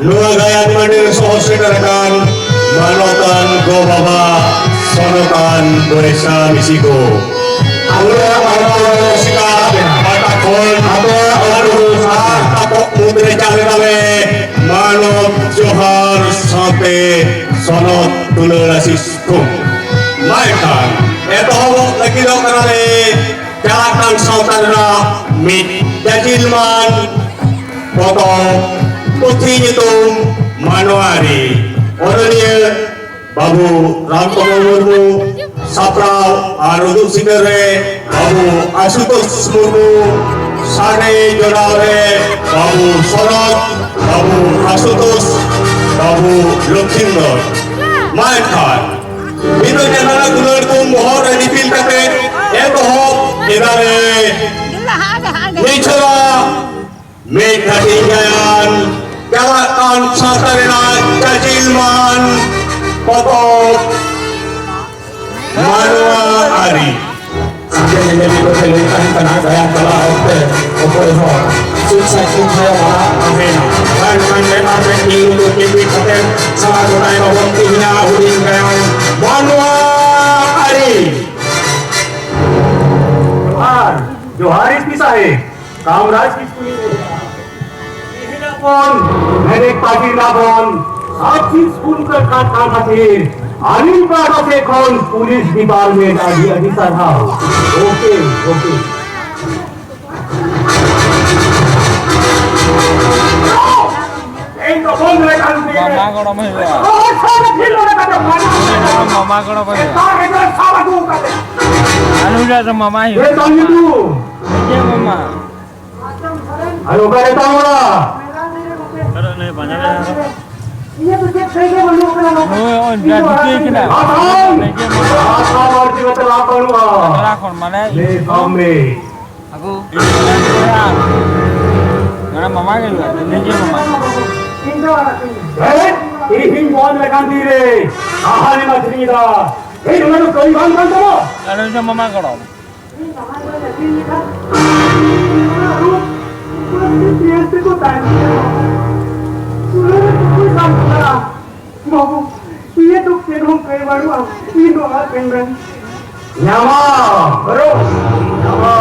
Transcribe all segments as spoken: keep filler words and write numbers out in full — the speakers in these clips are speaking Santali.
ᱱᱚᱣᱟ ᱜᱟᱭᱟᱱ ᱢᱟᱹᱰᱤ ᱨᱮ ᱥᱚᱦᱚᱨ ᱥᱮᱴᱮᱨ ᱟᱠᱟᱱ ᱢᱟᱱᱚᱛᱟᱱ ᱜᱚ ᱵᱟᱵᱟ, ᱥᱚᱱᱚᱛᱟᱱ ᱵᱚᱭᱮᱥᱟ ᱢᱤᱥᱤ ᱠᱚ, ᱟᱵᱚ ᱟᱵᱚ ᱨᱩᱥᱤᱠᱟ ᱯᱟᱦᱴᱟ ᱠᱷᱚᱱ ᱟᱵᱚ ᱟᱵᱚ ᱟᱨ ᱛᱟᱯᱚᱠ ᱢᱩᱫᱽᱨᱮ ᱪᱟᱞᱮ ᱫᱟᱞᱮ ᱢᱟᱱᱚᱛ ᱡᱚᱦᱟᱨ ᱥᱟᱶᱛᱮ ᱥᱚᱱᱚᱛ ᱫᱩᱞᱟᱹᱲ ᱟᱥᱤᱥ ᱠᱚ᱾ ᱢᱟ ᱮᱱᱠᱷᱟᱱ ᱮᱛᱚᱦᱚᱵᱚᱜ ᱞᱟᱹᱜᱤᱫᱚᱜ ᱠᱟᱱᱟᱞᱮ ᱪᱟᱞᱟᱜ ᱠᱟᱱ ᱥᱟᱶᱛᱟ ᱨᱮᱱᱟᱜ ᱢᱤᱫ ᱡᱟᱹᱡᱤᱞ ᱢᱟᱱ ᱯᱚᱛᱚᱵ ᱯᱩᱛᱷᱤ ᱧᱩᱛᱩᱢ ᱢᱟᱱᱣᱟᱨᱤ, ᱚᱱᱚᱞᱤᱭᱟᱹ ᱵᱟᱹᱵᱩ ᱨᱟᱢ ᱠᱚᱢᱚᱞ ᱢᱩᱨᱢᱩ, ᱥᱟᱯᱲᱟᱣ ᱟᱨ ᱩᱫᱩᱜ ᱥᱤᱠᱟᱹᱨ ᱨᱮ ᱵᱟᱹᱵᱩ ᱟᱥᱩᱛᱳᱥ ᱢᱩᱨᱢᱩ, ᱥᱟᱰᱮ ᱡᱚᱲᱟᱣ ᱨᱮ ᱵᱟᱹᱵᱩ ᱥᱚᱨᱚᱛ, ᱵᱟᱹᱵᱩ ᱟᱥᱩᱛᱳᱥ, ᱵᱟᱹᱵᱩ ᱞᱚᱠᱷᱤᱱᱫᱚᱨ᱾ ᱢᱟ ᱮᱱᱠᱷᱟᱱ ᱵᱤᱫᱩ ᱪᱟᱸᱫᱟᱱ ᱫᱩᱞᱟᱹᱲ ᱠᱚ ᱵᱚᱦᱚᱜ ᱨᱮ ᱫᱤᱯᱤᱞ ᱠᱟᱛᱮ ᱮᱛᱚᱦᱚᱵ ᱮᱫᱟᱞᱮ ᱱᱤᱪᱷᱚᱞᱟ ᱢᱤᱫ ᱦᱟᱹᱴᱤᱧ ᱜᱟᱭᱟᱱ ᱪᱟᱞᱟᱜ ᱠᱟᱱ ᱥᱟᱶᱛᱟ ᱨᱮᱱᱟᱜ ᱡᱟᱹᱡᱤᱞ ᱢᱟᱱ ᱯᱚᱛᱚᱵ ᱢᱟᱱᱣᱟ ᱟᱹᱨᱤ᱾ ᱥᱟᱸᱜᱮ ᱧᱮᱧᱮᱞᱤᱭᱟᱹ ᱠᱚ ᱴᱷᱮᱱ ᱞᱟᱹᱭ ᱛᱟᱦᱮᱱ ᱠᱟᱱᱟ, ᱜᱟᱭᱟᱱ ᱪᱟᱞᱟᱜ ᱚᱠᱛᱮ ᱚᱠᱚᱭ ᱦᱚᱸ ᱥᱩᱫ ᱥᱟᱹᱠᱷᱤ ᱛᱷᱟᱭᱚ ᱢᱟᱱᱟ ᱛᱟᱦᱮᱱᱟ᱾ ᱜᱟᱭᱟᱱ ᱠᱟᱱ ᱞᱮᱠᱟᱛᱮ ᱛᱤᱸᱜᱩ ᱠᱮᱴᱮᱡ ᱠᱟᱛᱮ ᱥᱟᱞᱟ ᱜᱚᱴᱟᱭ ᱛᱟᱵᱚᱱ ᱛᱮᱦᱮᱧᱟᱜ ᱦᱩᱰᱤᱧ ᱜᱟᱭᱟᱱ ᱢᱟᱱᱣᱟ ᱟᱹᱨᱤ᱾ ᱡᱚᱦᱟᱨ, ᱡᱚᱦᱟᱨ ᱮᱥ ᱯᱤ ᱥᱟᱦᱮᱵᱽ, ᱠᱟᱢᱨᱟᱡᱽ ᱠᱤᱥᱠᱩ᱾ ᱛᱮᱦᱮᱧᱟᱜ ᱵᱚᱱ ᱢᱮᱱᱮᱫ ᱯᱟᱹᱴᱤ ᱨᱮᱱᱟᱜ ᱵᱚᱱ ᱥᱟᱵ ᱥᱤᱥ ᱠᱩᱞ ᱠᱟᱜ ᱠᱟᱱ ᱠᱷᱟᱹᱛᱤᱨ ᱟᱹᱞᱤᱧ ᱯᱟᱦᱴᱟ ᱥᱮᱫ ᱠᱷᱚᱱ ᱯᱩᱞᱤᱥ ᱰᱤᱯᱟᱨᱴᱢᱮᱱᱴ ᱟᱹᱰᱤ ᱟᱹᱰᱤ ᱥᱟᱨᱦᱟᱣ᱾ Okay, okay. ᱤᱧ ᱫᱚ ᱵᱚᱱᱫ ᱨᱮ ᱠᱟᱱ ᱛᱤᱧ᱾ ᱢᱟᱢᱟ ᱜᱚᱲᱚᱢ ᱦᱩᱭᱩᱜᱼᱟ᱾ ᱢᱟᱢᱟ ᱜᱚᱲᱚᱢ ᱦᱩᱭᱩᱜᱼᱟ᱾ ᱟᱞᱩ ᱨᱮ ᱫᱚ ᱢᱟᱢᱟ ᱦᱩᱭᱩᱜᱼᱟ᱾ ᱪᱮᱫ ᱢᱟᱢᱟ? ᱟᱨ ᱚᱠᱟᱨᱮ ᱛᱟᱢ ᱚᱲᱟᱜ? ᱱᱩᱭ ᱚᱭ ᱵᱤᱴᱤ ᱠᱟᱱᱟ᱾ ᱟᱥᱟᱢ! ᱟᱥᱟᱢ ᱟᱨ ᱪᱮᱫ ᱠᱟᱛᱮ ᱞᱟᱵᱷ ᱵᱟᱹᱱᱩᱜᱼᱟ᱾ ᱯᱟᱛᱲᱟ ᱠᱷᱚᱱ ᱢᱟᱱᱮ ᱞᱟᱹᱭ ᱛᱟᱢ ᱢᱮ᱾ ᱟᱹᱜᱩ᱾ ᱱᱚᱰᱮ ᱢᱟᱢᱟ ᱜᱮ ᱦᱩᱭᱩᱜᱼᱟ, ᱱᱤᱡᱮ ᱢᱟᱢᱟ᱾ ᱦᱮᱸ? ᱛᱤᱦᱤᱧ ᱵᱚᱱᱫ ᱞᱮᱠᱟᱱ ᱫᱤᱱ ᱨᱮ ᱟᱦᱟᱱᱮᱢ ᱟᱹᱠᱷᱨᱤᱧ ᱮᱫᱟ᱾ ᱦᱮᱸ, ᱚᱱᱟ ᱫᱚ ᱠᱟᱹᱢᱤ ᱵᱟᱝ ᱠᱟᱱ ᱛᱟᱢᱟ᱾ ᱟᱨ ᱩᱱᱤ ᱫᱚ ᱢᱟᱢᱟ ᱜᱚᱲᱚᱢ᱾ ᱩᱱᱠᱩ ᱫᱚ ᱛᱤᱥ ᱧᱮᱞ ᱛᱮᱠᱚ ᱛᱟᱦᱮᱱ ᱜᱮᱭᱟ? ᱯᱩᱨᱟᱹ ᱤᱧ ᱫᱚ ᱦᱟᱸᱜ ᱵᱮᱱ ᱵᱮᱱ ᱧᱟᱢᱟ, ᱵᱨᱳ᱾ ᱧᱟᱢᱟ᱾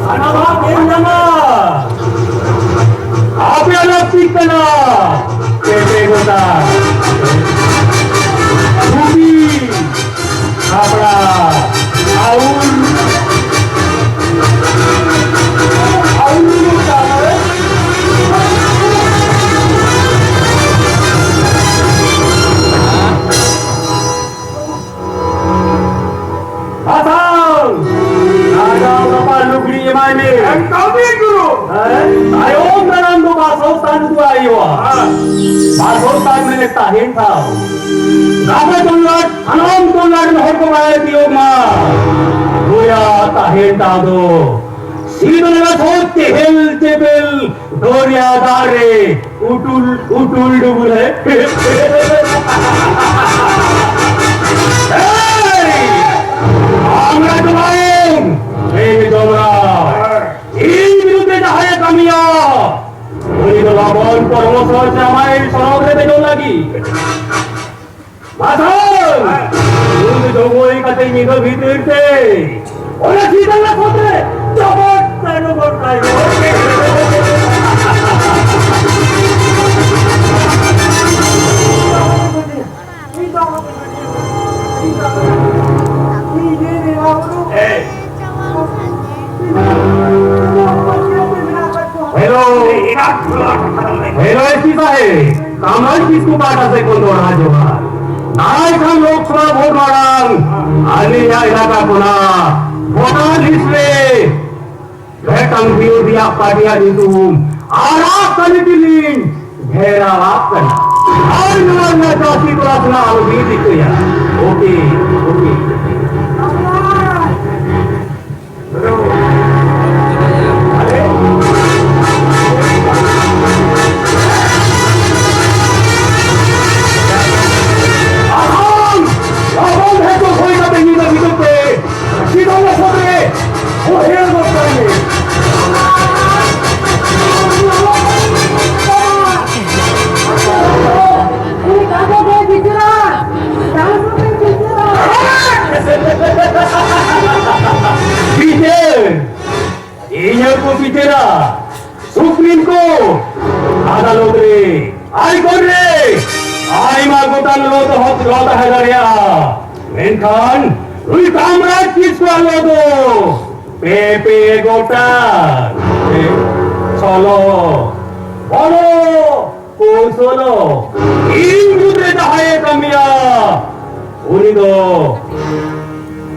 ᱥᱟᱱᱟᱢᱟᱜ ᱵᱮᱱ ᱧᱟᱢᱟ᱾ ᱟᱯᱮᱭᱟᱜ ᱞᱟᱹᱠᱛᱤ ᱠᱟᱱᱟ ᱯᱮ ᱯᱮ ᱜᱚᱴᱟ ᱫᱷᱩᱛᱤ, ᱠᱟᱯᱲᱟ, ᱟᱨ ᱵᱟᱥᱟᱣ! ᱥᱟᱡᱟᱣ ᱥᱟᱯᱷᱟ ᱞᱩᱜᱽᱲᱤ ᱮᱢᱟᱭ ᱢᱮ᱾ ᱮᱠᱫᱚᱢ ᱜᱮ, ᱜᱩᱨᱩ᱾ ᱦᱮᱸ? ᱛᱟᱭᱚᱢ ᱫᱟᱨᱟᱢ ᱫᱚ ᱵᱟᱥᱚᱥᱛᱷᱟᱱ ᱩᱫᱩᱜ ᱟᱭ ᱦᱩᱭᱩᱜᱼᱟ᱾ ᱦᱮᱸ᱾ ᱵᱟᱥᱚᱥᱛᱷᱟᱱ ᱢᱮᱱᱮ ᱛᱟᱦᱮᱱ ᱴᱷᱟᱶ᱾ ᱜᱟᱯᱟ ᱛᱚᱞᱞᱟᱴ, ᱥᱟᱱᱟᱢ ᱛᱚᱞᱞᱟᱴ ᱨᱮᱱ ᱦᱚᱲ ᱠᱚ ᱵᱟᱲᱟᱭ ᱛᱤᱭᱳᱜ ᱢᱟ᱾ ᱱᱩᱭᱟᱜ ᱛᱟᱦᱮᱱ ᱴᱷᱟᱶ ᱫᱚ ᱥᱤᱫᱚ ᱞᱮᱠᱟ ᱥᱚᱛ ᱪᱮᱦᱮᱞ ᱪᱮᱯᱮᱞ ᱫᱚᱨᱭᱟ ᱫᱟᱜ ᱨᱮ ᱩᱴᱩᱞ, ᱩᱴᱩᱞ ᱰᱩᱵᱩᱞ ᱦᱮ᱾ ᱮᱭ! ᱟᱢᱲᱟ ᱡᱚᱢᱟᱭᱮᱢ, ᱮᱭ ᱡᱚᱢᱨᱟ᱾ ᱤᱧ ᱵᱤᱨᱩᱫᱷ ᱨᱮ ᱡᱟᱦᱟᱸᱭᱮ ᱠᱟᱹᱢᱤᱭᱟ, ᱩᱱᱤ ᱫᱚ ᱞᱚᱵᱚᱱ ᱯᱚᱨᱢᱚᱥᱚᱨ ᱡᱟᱢᱟᱭ ᱥᱚᱨᱚᱜ ᱨᱮ ᱫᱮᱡᱚᱜ ᱞᱟᱹᱜᱤᱫ᱾ ᱢᱟᱫᱷᱚᱵ! ᱩᱱᱤ ᱫᱚ ᱡᱚᱜᱚᱭ ᱠᱟᱛᱮ ᱧᱤᱫᱟᱹ ᱵᱷᱤᱛᱤᱨ ᱛᱮ ᱚᱱᱟ ᱥᱤᱛᱟᱞᱟ ᱠᱷᱚᱛ ᱨᱮ ᱡᱚᱵᱚᱨ ᱛᱟᱭᱱᱚᱢ ᱜᱚᱫ ᱠᱟᱭ ᱢᱮ᱾ ᱦᱮᱞᱳ᱾ ᱦᱮᱞᱳ, ᱮᱥ ᱯᱤ ᱥᱟᱦᱮᱵ, ᱠᱟᱢᱨᱟᱡᱽ ᱠᱤᱥᱠᱩ ᱯᱟᱦᱴᱟ ᱥᱮᱫ ᱠᱷᱚᱱ ᱫᱚᱲᱦᱟ ᱡᱚᱦᱟᱨ᱾ ᱫᱟᱨᱟᱭ ᱠᱟᱱ ᱞᱳᱠᱥᱚᱵᱷᱟ ᱵᱷᱳᱴ ᱢᱟᱲᱟᱝ ᱟᱹᱞᱤᱧᱟᱜ ᱮᱞᱟᱠᱟ ᱠᱷᱚᱱᱟᱜ ᱵᱷᱳᱴᱟᱨ ᱞᱤᱥᱴ ᱨᱮ ᱢᱤᱫᱴᱟᱝ ᱵᱤᱨᱳᱫᱷᱤᱭᱟᱜ ᱯᱟᱨᱴᱤᱭᱟᱜ ᱧᱩᱛᱩᱢ ᱟᱨᱟᱜ ᱠᱟᱹᱞᱤ ᱛᱮᱞᱤᱧ ᱜᱷᱮᱨᱟᱣᱟᱜ ᱠᱟᱱᱟ᱾ ᱟᱨ ᱱᱚᱣᱟ ᱨᱮᱱᱟᱜ ᱡᱟᱹᱥᱛᱤ ᱛᱚᱞᱟᱥ ᱨᱮᱱᱟᱜ ᱟᱞᱚ ᱵᱤᱱ ᱨᱤᱠᱟᱹᱭᱟ᱾ Okay, okay. ᱟᱨ ᱟᱢ, ᱟᱢ ᱦᱮᱡ ᱦᱩᱭ ᱠᱟᱛᱮ ᱧᱤᱫᱟᱹ ᱵᱤᱫᱩ ᱯᱮ ᱥᱤᱫᱚ ᱞᱚᱥᱚᱫ ᱨᱮ ᱵᱚᱦᱮᱞ ᱜᱚᱫ ᱠᱟᱭ ᱢᱮ᱾ ᱩᱱᱤ ᱠᱟᱡᱮ ᱜᱮ ᱵᱤᱪᱟᱹᱨᱟ, ᱠᱮᱫᱟ᱾ ᱥᱩᱯᱨᱤᱢ ᱠᱳᱨᱴ ᱟᱫᱟᱞᱚᱛ ᱨᱮ, ᱦᱟᱭ ᱠᱳᱨᱴ ᱨᱮ ᱟᱭᱢᱟ ᱜᱚᱴᱟᱝ ᱞᱚ ᱫᱚᱦᱚ, ᱞᱚ ᱛᱟᱦᱮᱸ ᱫᱟᱲᱮᱭᱟᱜᱼᱟ, ᱢᱮᱱᱠᱷᱟᱱ ᱱᱩᱭ ᱠᱟᱢᱨᱟᱡᱽ ᱠᱤᱥᱠᱩᱣᱟᱜ ᱞᱚ ᱫᱚ ᱯᱮ ᱯᱮ ᱜᱚᱴᱟᱝ᱾ ᱪᱚᱞᱚ, ᱵᱚᱞᱚ᱾ ᱠᱚᱣᱥᱚᱞᱚ, ᱤᱧ ᱵᱩᱫᱷ ᱨᱮ ᱡᱟᱦᱟᱸᱭᱮ ᱠᱟᱹᱢᱤᱭᱟ, ᱩᱱᱤ ᱫᱚ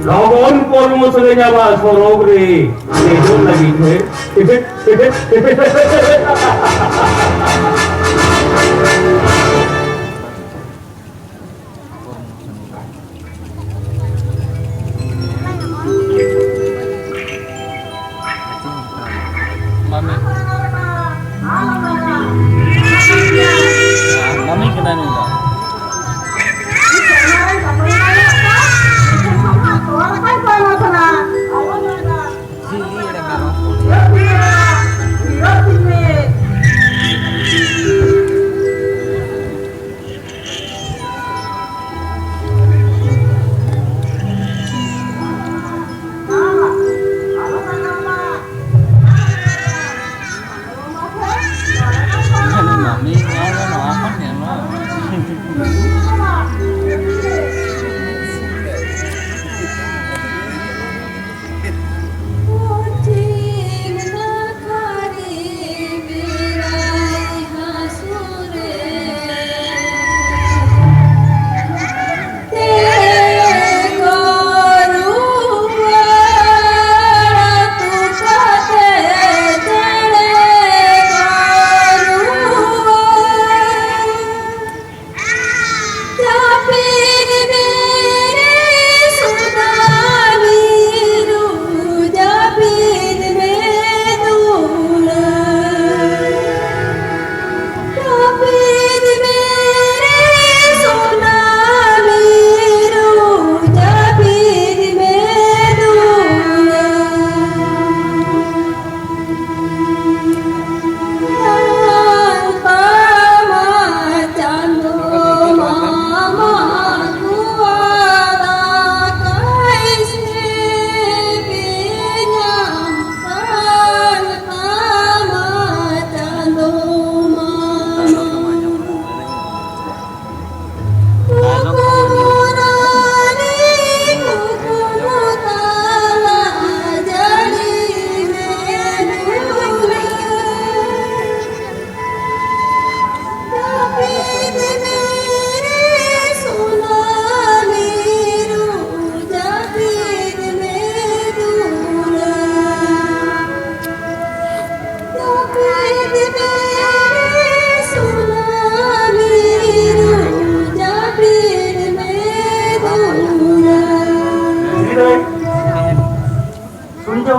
ᱞᱚᱜᱚᱱ ᱯᱨᱚᱢᱳᱥᱚᱱᱮ ᱧᱟᱢᱟ ᱥᱚᱨᱚᱜᱽ ᱨᱮ ᱫᱮᱡᱚᱜ ᱞᱟᱹᱜᱤᱫ ᱦᱮᱸ᱾ ᱢᱟᱢᱤ᱾ ᱢᱟᱢᱤ ᱠᱟᱱᱟᱭ ᱱᱩᱭ ᱫᱚ᱾ ᱡᱤᱞᱤ ᱮᱲᱮ ᱢᱮᱨᱚᱢ᱾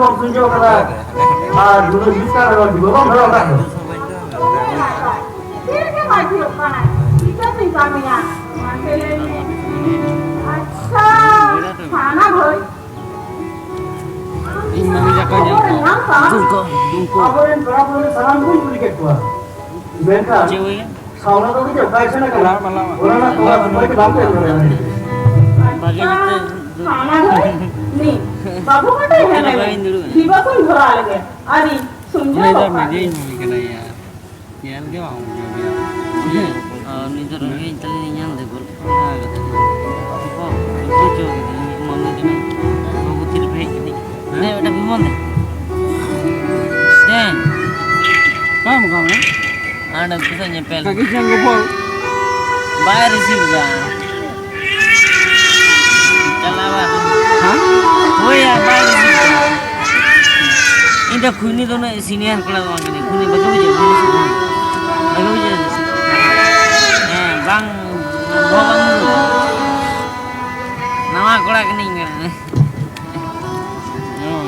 ᱵᱟᱢ ᱥᱩᱧᱡᱟᱹᱣ ᱠᱟᱫᱟ᱾ ᱟᱨ ᱱᱩᱱᱟᱹᱜ ᱵᱤᱥᱠᱟᱨ ᱨᱮ ᱰᱩᱵᱟᱹ ᱵᱟᱢ ᱫᱷᱚᱨᱟᱣ ᱠᱟᱜ ᱫᱚ᱾ ᱪᱮᱫ ᱞᱮᱠᱟ ᱵᱟᱭ ᱦᱩᱭᱩᱜ ᱠᱟᱱᱟ? ᱪᱤᱠᱟᱹᱛᱤᱧ ᱠᱟᱹᱢᱤᱭᱟ? ᱢᱟᱥᱮ ᱞᱟᱹᱭ ᱢᱮ᱾ ᱟᱪᱪᱷᱟ, ᱦᱟᱱᱟ ᱜᱷᱟᱹᱲᱤᱡ᱾ ᱤᱧ ᱢᱟᱹᱱᱢᱤ ᱡᱟᱠᱟ ᱧᱮᱞ ᱠᱚ᱾ ᱧᱟᱢ ᱠᱟᱜ? ᱩᱱᱠᱩ, ᱩᱱᱠᱩ᱾ ᱟᱵᱚᱨᱮᱱ ᱯᱮᱲᱟ ᱯᱟᱹᱲᱦᱟᱹ ᱥᱟᱱᱟᱢ ᱠᱚᱧ ᱠᱩᱞᱤ ᱠᱮᱫ ᱠᱚᱣᱟ᱾ ᱢᱮᱱᱠᱷᱟᱱ ᱪᱮᱫ ᱦᱩᱭ? ᱥᱟᱣᱲᱟ ᱫᱚ ᱢᱤᱫᱴᱮᱡ ᱚᱠᱟᱭ ᱥᱮᱱ ᱟᱠᱟᱱᱟ? ᱞᱟᱢᱟ, ᱞᱟᱢᱟ᱾ ᱚᱱᱟ ᱨᱮᱱᱟᱜ ᱛᱚᱣᱟ ᱥᱚᱢᱚᱭ ᱜᱮ ᱵᱟᱝ ᱠᱚ ᱮᱢ ᱫᱟᱲᱮᱭᱟᱜᱼᱟ᱾ ᱵᱷᱟᱜᱮ ᱡᱩᱛ ᱛᱮ᱾ ᱦᱟᱱᱟ ᱫᱚ ᱱᱤ, ᱵᱟᱹᱵᱩ ᱠᱟᱹᱴᱤᱡ ᱦᱮᱡ ᱞᱮᱱ ᱢᱮ᱾ ᱵᱟᱹᱧ ᱫᱩᱲᱩᱵᱼᱟ᱾ ᱰᱤᱵᱟᱹ ᱠᱚᱧ ᱫᱷᱚᱨᱟᱣ ᱞᱮᱜᱮ᱾ ᱟᱹᱣᱨᱤ ᱥᱩᱧᱡᱟᱹ ᱩᱱᱤ ᱫᱚ ᱵᱟᱯᱞᱟ ᱢᱤᱫ ᱜᱮ᱾ ᱫᱤᱱ ᱦᱩᱭ ᱠᱟᱱᱟ ᱭᱟ᱾ ᱧᱮᱞ ᱜᱮ ᱵᱟᱝ ᱵᱩᱡᱷᱟᱹᱣ ᱜᱮᱭᱟ᱾ ᱟᱨ ᱩᱱᱤ ᱫᱚ ᱨᱮᱸᱜᱮᱡ ᱛᱟᱞᱮ ᱧᱟᱢ ᱫᱮ ᱜᱚᱞᱯᱚ ᱚᱱᱟ ᱠᱟᱛᱷᱟ ᱜᱮ᱾ ᱜᱚᱞᱯᱚ ᱦᱚᱪᱚ ᱠᱮᱫᱟ ᱩᱱᱤ ᱢᱟᱢᱟ ᱠᱟᱱᱟᱭ᱾ ᱵᱟᱹᱵᱩ ᱛᱤ ᱨᱮᱯᱮ ᱦᱮᱡ ᱠᱟᱹᱴᱤᱡ᱾ ᱦᱮᱸ? ᱫᱮ, ᱵᱮᱴᱟ ᱵᱤᱢᱚᱞ ᱫᱮ᱾ ᱫᱮ᱾ ᱚᱠᱟᱭ ᱱᱟᱢ, ᱚᱠᱟᱭ ᱱᱟᱢ? ᱦᱟᱸᱰᱮ ᱩᱱᱠᱩ ᱥᱟᱶ ᱧᱮᱯᱮᱞ᱾ ᱠᱟᱹᱠᱤ ᱥᱟᱶ ᱜᱚᱯᱚᱞ᱾ ᱵᱟᱭ receive ᱫᱟ᱾ ᱪᱟᱞᱟᱣ ᱵᱟᱭ ᱦᱮᱸ? ᱦᱳᱭ ᱭᱟ, ᱵᱟᱭ receive ᱫᱟ᱾ ᱤᱧ ᱫᱚ ᱠᱷᱩᱭᱱᱤ ᱫᱚ ᱩᱱᱟᱹᱜ senior ᱠᱚᱲᱟ ᱫᱚ ᱵᱟᱝ ᱠᱟᱹᱱᱟᱹᱧ᱾ ᱠᱷᱩᱭᱱᱤ ᱵᱟᱠᱚ ᱵᱩᱡᱷᱟᱹᱣᱟ, ᱠᱷᱩᱭᱱᱤ ᱥᱮ ᱵᱟᱝ? ᱵᱟᱠᱚ ᱵᱩᱡᱷᱟᱹᱣᱟ᱾ ᱦᱮᱸ, ᱵᱟᱝ, ᱵᱚᱦᱚᱜ ᱵᱟᱝ ᱧᱩᱨᱩᱜᱼᱟ᱾ ᱱᱟᱣᱟ ᱠᱚᱲᱟ ᱠᱟᱹᱱᱟᱹᱧ ᱠᱟᱱᱟ᱾ ᱦᱮᱸ,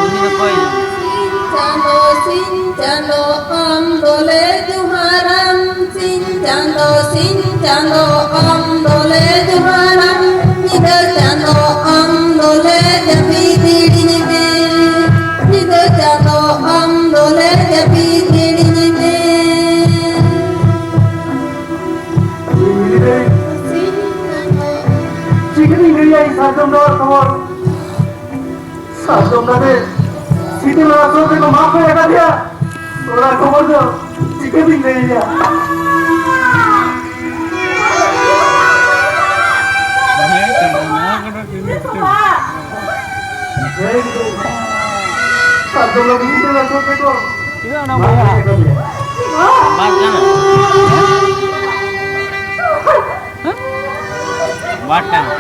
ᱩᱱᱤ ᱫᱚ ᱚᱠᱚᱭ? ᱥᱤᱧ ᱪᱟᱸᱫᱚ, ᱥᱤᱧ ᱪᱟᱸᱫᱚ, ᱟᱢ ᱫᱚᱞᱮ ᱡᱚᱦᱟᱨᱟᱢ᱾ ᱥᱤᱧ ᱪᱟᱸᱫᱚ, ᱥᱤᱧ ᱪᱟᱸᱫᱚ, ᱟᱢ ᱫᱚᱞᱮ ᱡᱚᱦᱟᱨᱟᱢ᱾ ᱧᱤᱫᱟᱹ ᱪᱟᱸᱫᱚ, ᱟᱢ ᱫᱚᱞᱮ ᱡᱟᱹᱯᱤᱫ ᱦᱤᱲᱤᱧ ᱢᱮ᱾ ᱧᱤᱫᱟᱹ ᱪᱟᱸᱫᱚ, ᱟᱢ ᱫᱚᱞᱮ ᱡᱟᱹᱯᱤᱫ ᱦᱤᱲᱤᱧ ᱢᱮ᱾ ᱥᱤᱧ ᱪᱟᱸᱫᱚ᱾ ᱪᱤᱠᱟᱹᱛᱤᱧ ᱞᱟᱹᱭᱟ ᱤᱧ ᱥᱟᱨᱡᱚᱢ ᱰᱚᱦᱚᱨ ᱠᱷᱚᱵᱚᱨ? ᱥᱟᱨᱡᱚᱢ ᱫᱟᱨᱮ ᱥᱤᱛᱩᱝ ᱟᱨ ᱥᱚ ᱛᱮᱠᱚ ᱢᱟᱜ ᱠᱚ ᱮᱠᱟᱫᱮᱭᱟ᱾ ᱚᱱᱟ ᱠᱷᱚᱵᱚᱨ ᱫᱚ ᱪᱤᱠᱟᱹᱛᱤᱧ ᱞᱟᱹᱭ ᱟᱭᱟ? ᱦᱮᱸ, ᱠᱟᱱᱟ, ᱱᱚᱣᱟ ᱠᱚᱫᱚ ᱪᱮᱫ ᱞᱮᱠᱟ? ᱦᱮᱸ, ᱜᱤᱫᱽᱨᱟᱹ᱾ ᱥᱟᱨᱡᱚᱢ ᱫᱟᱨᱮ ᱥᱤᱛᱩᱝ ᱟᱨ ᱥᱚ ᱛᱮᱠᱚ ᱪᱮᱫᱟᱜ ᱚᱱᱟ ᱢᱟᱜ ᱠᱚ ᱵᱚᱭᱦᱟ? ᱮᱠᱟᱫᱮᱭᱟ᱾ ᱵᱟᱝ ᱠᱟᱱᱟ᱾ ᱵᱟᱴ ᱠᱟᱱᱟ᱾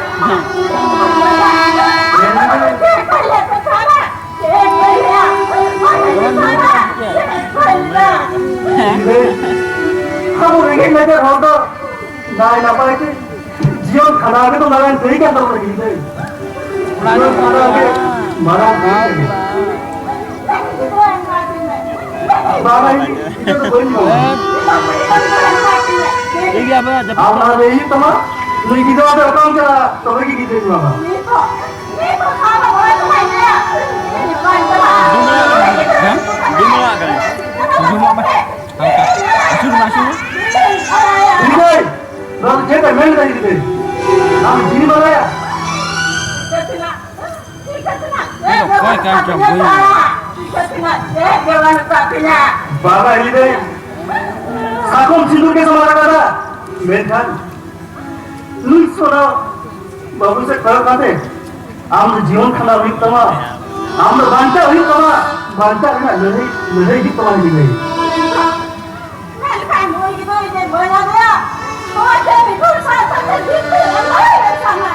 ᱟᱵᱚ ᱨᱮᱸᱜᱮᱡ ᱱᱟᱪᱟᱨ ᱦᱚᱲ ᱫᱚ ᱱᱟᱭ ᱱᱟᱯᱟᱭ ᱛᱮ ᱡᱤᱭᱚᱱ ᱠᱷᱟᱸᱰᱟᱣ ᱜᱮᱛᱚ ᱢᱟᱨᱟᱝ ᱫᱟᱹᱭ ᱠᱟᱱ ᱛᱟᱵᱚᱱᱟ ᱜᱤᱫᱽᱨᱟᱹ᱾ ᱡᱤᱭᱚᱱ ᱠᱷᱟᱸᱰᱟᱣ ᱜᱮ ᱢᱟᱨᱟᱝ ᱵᱟᱵᱟ, ᱤᱧ ᱫᱚ ᱵᱟᱹᱧ ᱢᱟᱱᱟ᱾ ᱴᱷᱤᱠ ᱜᱮᱭᱟ, ᱟᱯᱮ ᱡᱟᱹᱯᱤᱫ ᱟᱢ ᱯᱮ᱾ ᱚᱱᱟ ᱞᱟᱹᱭ ᱦᱩᱭᱩᱜ ᱛᱟᱢᱟ, ᱱᱩᱭ ᱜᱤᱫᱽᱨᱟᱹ ᱫᱚ ᱚᱠᱟᱢ ᱪᱟᱞᱟᱜᱼᱟ, ᱛᱚᱵᱮ ᱜᱮ ᱜᱤᱫᱽᱨᱟᱹᱧ ᱮᱢᱟᱢᱟ᱾ ᱦᱮᱸ? ᱡᱚᱢᱟᱜ ᱢᱮ᱾ ᱡᱚᱢᱟᱜ ᱢᱮ᱾ ᱦᱟᱞᱠᱟ᱾ ᱟᱹᱥᱩᱞ ᱢᱮ, ᱟᱹᱥᱩᱞ ᱢᱮ᱾ ᱜᱤᱫᱽᱨᱟᱹ, ᱱᱚᱣᱟ ᱫᱚ ᱪᱮᱫ ᱮ ᱢᱮᱱ ᱮᱫᱟ ᱜᱤᱫᱽᱨᱟᱹ? ᱟᱢ ᱡᱤᱣᱤ ᱵᱟᱞᱟᱭᱟ? ᱤᱧ ᱫᱚ ᱚᱠᱚᱭ ᱠᱟᱱ ᱪᱚ ᱵᱟᱹᱧ ᱵᱟᱲᱟᱭᱟ᱾ ᱵᱟᱵᱟ ᱦᱤᱞᱤ ᱫᱟᱹᱭ, ᱥᱟᱠᱚᱢ ᱥᱤᱸᱫᱩᱨ ᱜᱮ ᱥᱟᱢᱟᱝ ᱟᱠᱟᱫᱟ, ᱢᱮᱱᱠᱷᱟᱱ ᱱᱩᱭ ᱥᱚᱱᱟ ᱵᱟᱹᱵᱩ ᱥᱮᱫ ᱠᱚᱭᱚᱜ ᱠᱟᱛᱮ, ᱟᱢ ᱫᱚ ᱡᱤᱭᱚᱱ ᱠᱷᱟᱸᱰᱟᱣ ᱦᱩᱭᱩᱜ ᱛᱟᱢᱟ, ᱟᱢ ᱫᱚ ᱵᱟᱧᱪᱟᱣ ᱦᱩᱭᱩᱜ ᱛᱟᱢᱟ, ᱵᱟᱧᱪᱟᱣ ᱨᱮᱱᱟᱜ ᱞᱟᱹᱲᱦᱟᱹᱭ, ᱞᱟᱹᱲᱦᱟᱹᱭ ᱦᱩᱭᱩᱜ ᱛᱟᱢᱟ ᱦᱤᱞᱤ ᱫᱟᱹᱭ᱾ ᱢᱮᱱᱠᱷᱟᱱ ᱱᱩᱭ ᱜᱤᱫᱽᱨᱟᱹ ᱡᱮ ᱵᱟᱹᱧ ᱟᱹᱜᱩᱭᱟ, ᱱᱚᱣᱟ ᱪᱮᱫ ᱢᱤᱫ ᱦᱚᱲ ᱥᱟᱶ ᱥᱟᱶᱛᱮ ᱡᱤᱵᱽ ᱯᱮ ᱮᱢ ᱫᱟᱲᱮᱭᱟᱜ ᱠᱟᱱᱟ?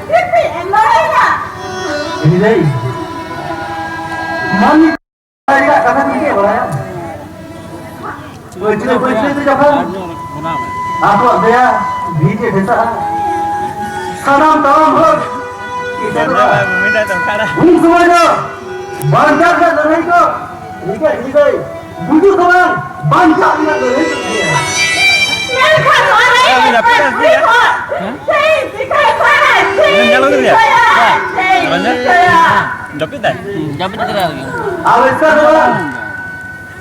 ᱡᱤᱵᱽ ᱯᱮ ᱮᱢ ᱫᱟᱲᱮᱭᱟᱜᱼᱟ? ᱦᱤᱞᱤ ᱫᱟᱹᱭ, ᱢᱟᱹᱱᱢᱤ ᱨᱮᱭᱟᱜ ᱠᱟᱛᱷᱟ ᱠᱚ ᱪᱮᱫ ᱵᱟᱲᱟᱭᱟ? ᱯᱟᱹᱪᱷᱞᱟᱹ ᱯᱟᱹᱪᱷᱞᱟᱹ ᱛᱮ ᱡᱚᱠᱷᱚᱱ ᱟᱠᱚᱣᱟᱜ ᱫᱟᱭᱟ ᱵᱷᱤᱛ ᱮ ᱵᱷᱮᱥᱟᱜᱼᱟ, ᱥᱟᱱᱟᱢ ᱛᱟᱲᱟᱢ ᱦᱚᱲ ᱠᱤᱥᱟᱹᱬᱚᱜᱼᱟ᱾ ᱩᱱ ᱥᱚᱢᱚᱭ ᱫᱚ ᱵᱟᱧᱪᱟᱣ ᱨᱮᱱᱟᱜ ᱞᱟᱹᱲᱦᱟᱹᱭ ᱫᱚ ᱱᱤᱝᱠᱟᱹ ᱦᱤᱞᱤ ᱫᱟᱹᱭ ᱵᱩᱡᱩᱜ ᱫᱚ ᱵᱟᱝ, ᱵᱟᱧᱪᱟᱣ ᱨᱮᱱᱟᱜ ᱞᱟᱹᱲᱦᱟᱹᱭ ᱠᱚ ᱤᱫᱤᱭᱟ᱾ ᱢᱮᱱᱠᱷᱟᱱ ᱱᱚᱣᱟ ᱨᱮ ᱦᱮᱸ, ᱩᱱᱤ ᱡᱟᱹᱯᱤᱫ ᱮᱫᱟᱭ ᱥᱮ ᱪᱮᱫ? ᱦᱮᱸ? ᱪᱮᱫ ᱤᱧ ᱪᱤᱠᱟᱹᱭᱟ? ᱩᱱᱤᱢ ᱧᱮᱞ ᱟᱹᱜᱩ ᱠᱮᱫᱮᱭᱟ? ᱪᱮᱫ ᱤᱧ ᱪᱤᱠᱟᱹᱭᱟ? ᱵᱟᱝ᱾ ᱪᱮᱫ ᱤᱧ ᱨᱚᱧᱡᱚᱱ? ᱪᱤᱠᱟᱹᱭᱟ? ᱡᱟᱹᱯᱤᱫ ᱮᱫᱟᱭ? ᱦᱩᱸ, ᱡᱟᱹᱯᱤᱫ ᱠᱮᱫᱟᱭ ᱟᱨᱠᱤ᱾ ᱟᱨ ᱮᱥᱠᱟᱨ ᱫᱚ ᱵᱟᱝ᱾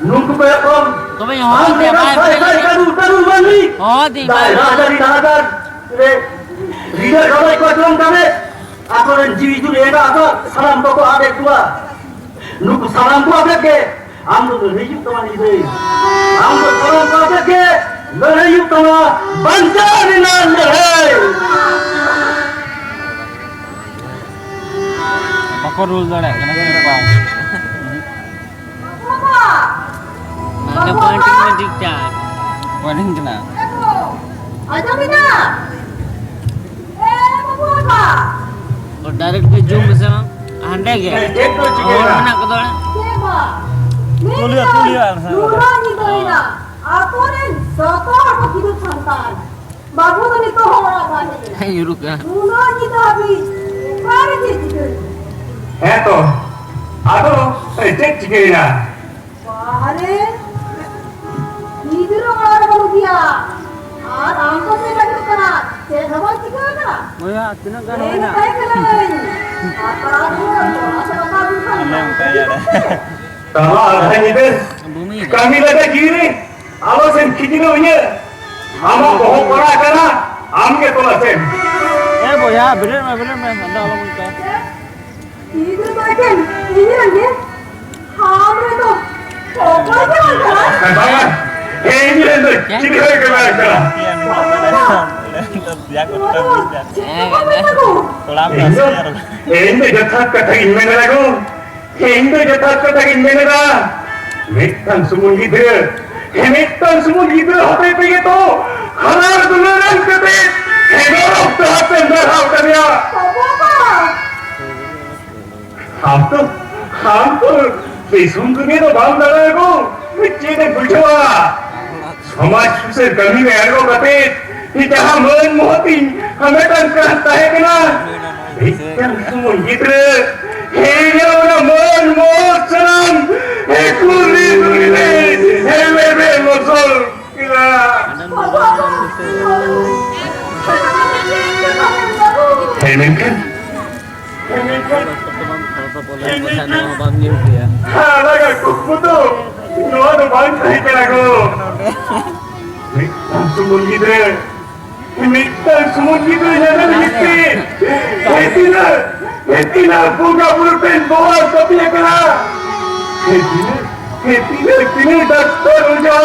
ᱱᱩᱠᱩ ᱠᱚ ᱮᱠᱷᱚᱱ ᱛᱚᱵᱮ ᱦᱚᱦᱚ ᱟᱢ ᱟᱫᱮᱭᱟ, ᱞᱮᱠᱟᱱ ᱵᱟᱭ ᱥᱟᱭ ᱥᱟᱭ ᱵᱩᱡᱷᱟᱹᱣ ᱠᱟᱹᱨᱩ ᱠᱟᱹᱨᱩ ᱢᱟᱹᱱᱢᱤ ᱦᱚᱦᱚ ᱟᱫᱮᱭᱟ, ᱫᱟᱭ ᱵᱟᱭ ᱨᱟᱡᱽ ᱟᱹᱨᱤ ᱰᱟᱦᱟᱨ ᱨᱮ ᱨᱤᱰᱟᱹ ᱰᱚᱵᱚᱡ ᱠᱚ ᱡᱚᱢ ᱠᱟᱛᱮ ᱟᱠᱚᱨᱮᱱ ᱡᱤᱣᱤ ᱡᱩᱨᱤ ᱮᱸᱜᱟ ᱟᱯᱟᱛ ᱥᱟᱱᱟᱢ ᱠᱚᱠᱚ ᱟᱫ ᱮᱫ ᱠᱚᱣᱟ᱾ ᱱᱩᱠᱩ ᱥᱟᱱᱟᱢ ᱠᱚ ᱟᱛᱮ ᱜᱮ ᱟᱢ ᱫᱚ ᱞᱟᱹᱲᱦᱟᱹᱭ ᱦᱩᱭᱩᱜ ᱛᱟᱢᱟ ᱜᱤᱫᱽᱨᱟᱹ᱾ ᱟᱢ ᱫᱚ ᱥᱟᱱᱟᱢ ᱠᱚ ᱟᱛᱮ ᱜᱮ ᱞᱟᱹᱲᱦᱟᱹᱭ ᱦᱩᱭᱩᱜ ᱛᱟᱢᱟ, ᱵᱟᱧᱪᱟᱣ ᱨᱮᱱᱟᱜ ᱞᱟᱹᱲᱦᱟᱹᱭ᱾ ᱵᱟᱠᱚ ᱨᱩᱣᱟᱹᱲ ᱫᱟᱲᱮᱭᱟᱜ ᱠᱟᱱᱟ ᱥᱮ ᱵᱟᱝ? ᱵᱟᱝ, ᱵᱟᱝ᱾ ᱯᱚᱭᱮᱱᱴ ᱠᱟᱱᱟ᱾ ᱯᱚᱭᱮᱱᱴ ᱠᱟᱱᱟ᱾ ᱟᱸᱡᱚᱢ ᱮᱫᱟ? ᱮ ᱵᱟᱹᱵᱩ ᱵᱟᱵᱟ! ᱰᱟᱭᱨᱮᱠᱴ ᱜᱮ ᱡᱩᱢ ᱢᱮᱥᱮ ᱢᱟ᱾ ᱦᱟᱸᱰᱮ ᱜᱮ᱾ ᱪᱮᱫ ᱠᱚ ᱪᱤᱠᱟᱹᱭᱮᱫᱟ? ᱦᱚᱲ ᱢᱮᱱᱟᱜ ᱠᱚᱫᱚ᱾ ᱪᱮᱫ ᱵᱟ? ᱛᱩᱞᱤᱭᱟ, ᱛᱩᱞᱤᱭᱟ, ᱟᱨ ᱥᱟᱨ᱾ ᱱᱩᱱᱟᱹᱜ ᱧᱤᱫᱟᱹᱭᱮᱱᱟ᱾ ᱟᱛᱳ ᱨᱮᱱ ᱡᱚᱛᱚ ᱦᱚᱲ ᱠᱚ ᱠᱤᱫᱩᱵ ᱥᱟᱱᱛᱟᱲ᱾ ᱵᱟᱹᱵᱩ ᱫᱚ ᱱᱤᱛᱚᱜ ᱦᱚᱸ ᱚᱲᱟᱜ ᱵᱟᱭ ᱦᱮᱡ ᱮᱱᱟ᱾ ᱦᱮᱸ, ᱧᱩᱨᱩᱜ ᱠᱟᱱᱟ᱾ ᱱᱩᱱᱟᱹᱜ ᱧᱤᱫᱟᱹ ᱦᱟᱹᱵᱤᱡ ᱚᱠᱟᱨᱮ ᱪᱮᱫ ᱪᱤᱠᱟᱹᱭᱮᱱᱟ? ᱦᱮᱸ ᱛᱚ, ᱟᱫᱚ ᱪᱮᱫ ᱪᱤᱠᱟᱹᱭᱮᱱᱟ? ᱵᱟᱦᱨᱮ ᱜᱤᱫᱽᱨᱟᱹ ᱚᱲᱟᱜ ᱨᱮ ᱵᱟᱹᱱᱩᱜ ᱜᱮᱭᱟ, ᱟᱨ ᱟᱢ ᱫᱚ ᱯᱮ ᱵᱟᱹᱱᱩᱜ ᱠᱟᱱᱟ, ᱪᱮᱫ ᱦᱚᱸ ᱵᱟᱝ ᱪᱤᱠᱟᱹ ᱟᱠᱟᱱᱟ᱾ ᱵᱚᱭᱦᱟ, ᱛᱤᱱᱟᱹᱜ ᱜᱟᱱ ᱦᱩᱭᱱᱟ? ᱛᱟᱞᱟ ᱟᱫᱷᱟ ᱧᱤᱫᱟᱹ ᱵᱷᱩᱢᱤ ᱨᱮ᱾ ᱠᱟᱹᱢᱤ ᱞᱟᱸᱜᱟ ᱡᱤᱣᱤ ᱨᱮ ᱟᱞᱚ ᱥᱮᱱ ᱠᱷᱤᱡᱞᱟᱹᱣ ᱤᱧᱟᱹ᱾ ᱟᱢᱟᱜ ᱵᱚᱦᱚᱜ ᱯᱟᱲᱟᱜ ᱠᱟᱱᱟ, ᱟᱢ ᱜᱮ ᱛᱚᱞᱟ ᱥᱮᱱ᱾ ᱮ ᱵᱚᱭᱦᱟ, ᱵᱮᱨᱮᱫ ᱢᱮ, ᱵᱮᱨᱮᱫ ᱢᱮ, ᱟᱫᱚ ᱟᱞᱚᱢ ᱚᱱᱠᱟᱭᱟ᱾ ᱜᱤᱫᱽᱨᱟᱹ ᱫᱚ ᱮᱠᱮᱱ ᱤᱧ ᱨᱮᱱ ᱜᱮ? ᱟᱢ ᱨᱮᱱ ᱫᱚ ᱚᱠᱚᱭ ᱜᱮ ᱵᱟᱝ ᱠᱟᱱᱟ᱾ ᱵᱟᱝᱟ, ᱦᱮᱸ, ᱤᱧ ᱨᱮᱱ ᱫᱚ ᱪᱤᱞᱤ ᱦᱚᱸ ᱜᱮ ᱵᱟᱝ ᱠᱟᱱᱟ᱾ ᱤᱧ ᱫᱚ, ᱤᱧ ᱫᱚ ᱡᱚᱛᱷᱟᱛ ᱠᱟᱛᱷᱟ ᱜᱤᱧ ᱢᱮᱱ ᱮᱫᱟ ᱜᱚ᱾ ᱤᱧ ᱫᱚ ᱡᱚᱛᱷᱟᱛ ᱠᱟᱛᱷᱟ ᱜᱤᱧ ᱢᱮᱱ ᱮᱫᱟ᱾ ᱢᱤᱫᱴᱟᱝ ᱥᱩᱢᱩᱝ ᱜᱤᱫᱽᱨᱟᱹ, ᱢᱤᱫᱴᱟᱝ ᱥᱩᱢᱩᱝ ᱜᱤᱫᱽᱨᱟᱹ ᱦᱚᱛᱮ ᱛᱮᱜᱮ ᱛᱚ ᱦᱟᱨᱟ ᱫᱩᱞᱟᱹᱲ ᱮᱢ ᱠᱟᱛᱮ ᱦᱮᱸᱫᱮ ᱨᱚᱠᱛᱚ ᱦᱟᱛᱮᱢ ᱫᱟᱨᱦᱟᱣ ᱠᱟᱫᱮᱭᱟ᱾ ᱟᱢ ᱫᱚ, ᱟᱢ ᱫᱚ ᱫᱤᱥᱚᱢ ᱫᱩᱱᱤᱭᱟᱹ ᱫᱚ ᱵᱟᱢ ᱫᱟᱬᱟᱭᱟ ᱜᱚ, ᱪᱮᱫ ᱮᱢ ᱵᱩᱡᱷᱟᱹᱣᱟ? ᱥᱚᱢᱟᱡᱽ ᱥᱩᱥᱟᱹᱨ ᱠᱟᱹᱢᱤ ᱨᱮ ᱟᱬᱜᱚ ᱠᱟᱛᱮ ᱡᱟᱦᱟᱸ ᱢᱟᱹᱱ ᱢᱚᱦᱚᱛ ᱤᱧ ᱦᱟᱢᱮᱴᱟᱱ ᱠᱟᱱ ᱛᱟᱦᱮᱸ ᱠᱟᱱᱟ, ᱢᱤᱫᱴᱟᱝ ᱥᱩᱢᱩᱝ ᱜᱤᱫᱽᱨᱟᱹ ᱦᱮᱡ ᱮᱱᱟ ᱚᱱᱟ ᱢᱟᱹᱱ ᱢᱚᱦᱚᱛ ᱥᱟᱱᱟᱢ ᱮ ᱠᱩᱞᱤ ᱫᱩᱞᱤ ᱞᱮ ᱦᱮᱞᱮ ᱨᱮ ᱞᱚᱥᱚᱞ ᱠᱮᱫᱟ᱾ ᱦᱮᱸ, ᱢᱮᱱᱠᱷᱟᱱ ᱦᱟᱨᱟ ᱠᱩᱠᱢᱩ ᱫᱚ ᱱᱚᱣᱟ ᱫᱚ ᱵᱟᱝ ᱛᱟᱦᱮᱸ ᱠᱟᱱᱟ ᱜᱚ᱾ ᱢᱤᱫᱴᱟᱝ ᱥᱩᱢᱩᱝ ᱜᱤᱫᱽᱨᱟᱹ, ᱢᱤᱫᱴᱟᱝ ᱥᱩᱢᱩᱝ ᱜᱤᱫᱽᱨᱟᱹ ᱧᱟᱢᱮ ᱞᱟᱹᱜᱤᱫ ᱛᱮ ᱦᱮᱸ ᱛᱤᱱᱟᱹᱜ, ᱦᱮᱸ ᱛᱤᱱᱟᱹᱜ ᱵᱚᱸᱜᱟ ᱵᱩᱨᱩ ᱴᱷᱮᱱ ᱵᱚᱦᱚᱜ ᱥᱟᱹᱯᱤ ᱟᱠᱟᱱᱟ᱾ ᱦᱮᱸ ᱛᱤᱱᱟᱹᱜ, ᱦᱮᱸ ᱛᱤᱱᱟᱹᱜ, ᱛᱤᱱᱟᱹᱜ ᱰᱟᱠᱛᱟᱨ ᱚᱡᱷᱟ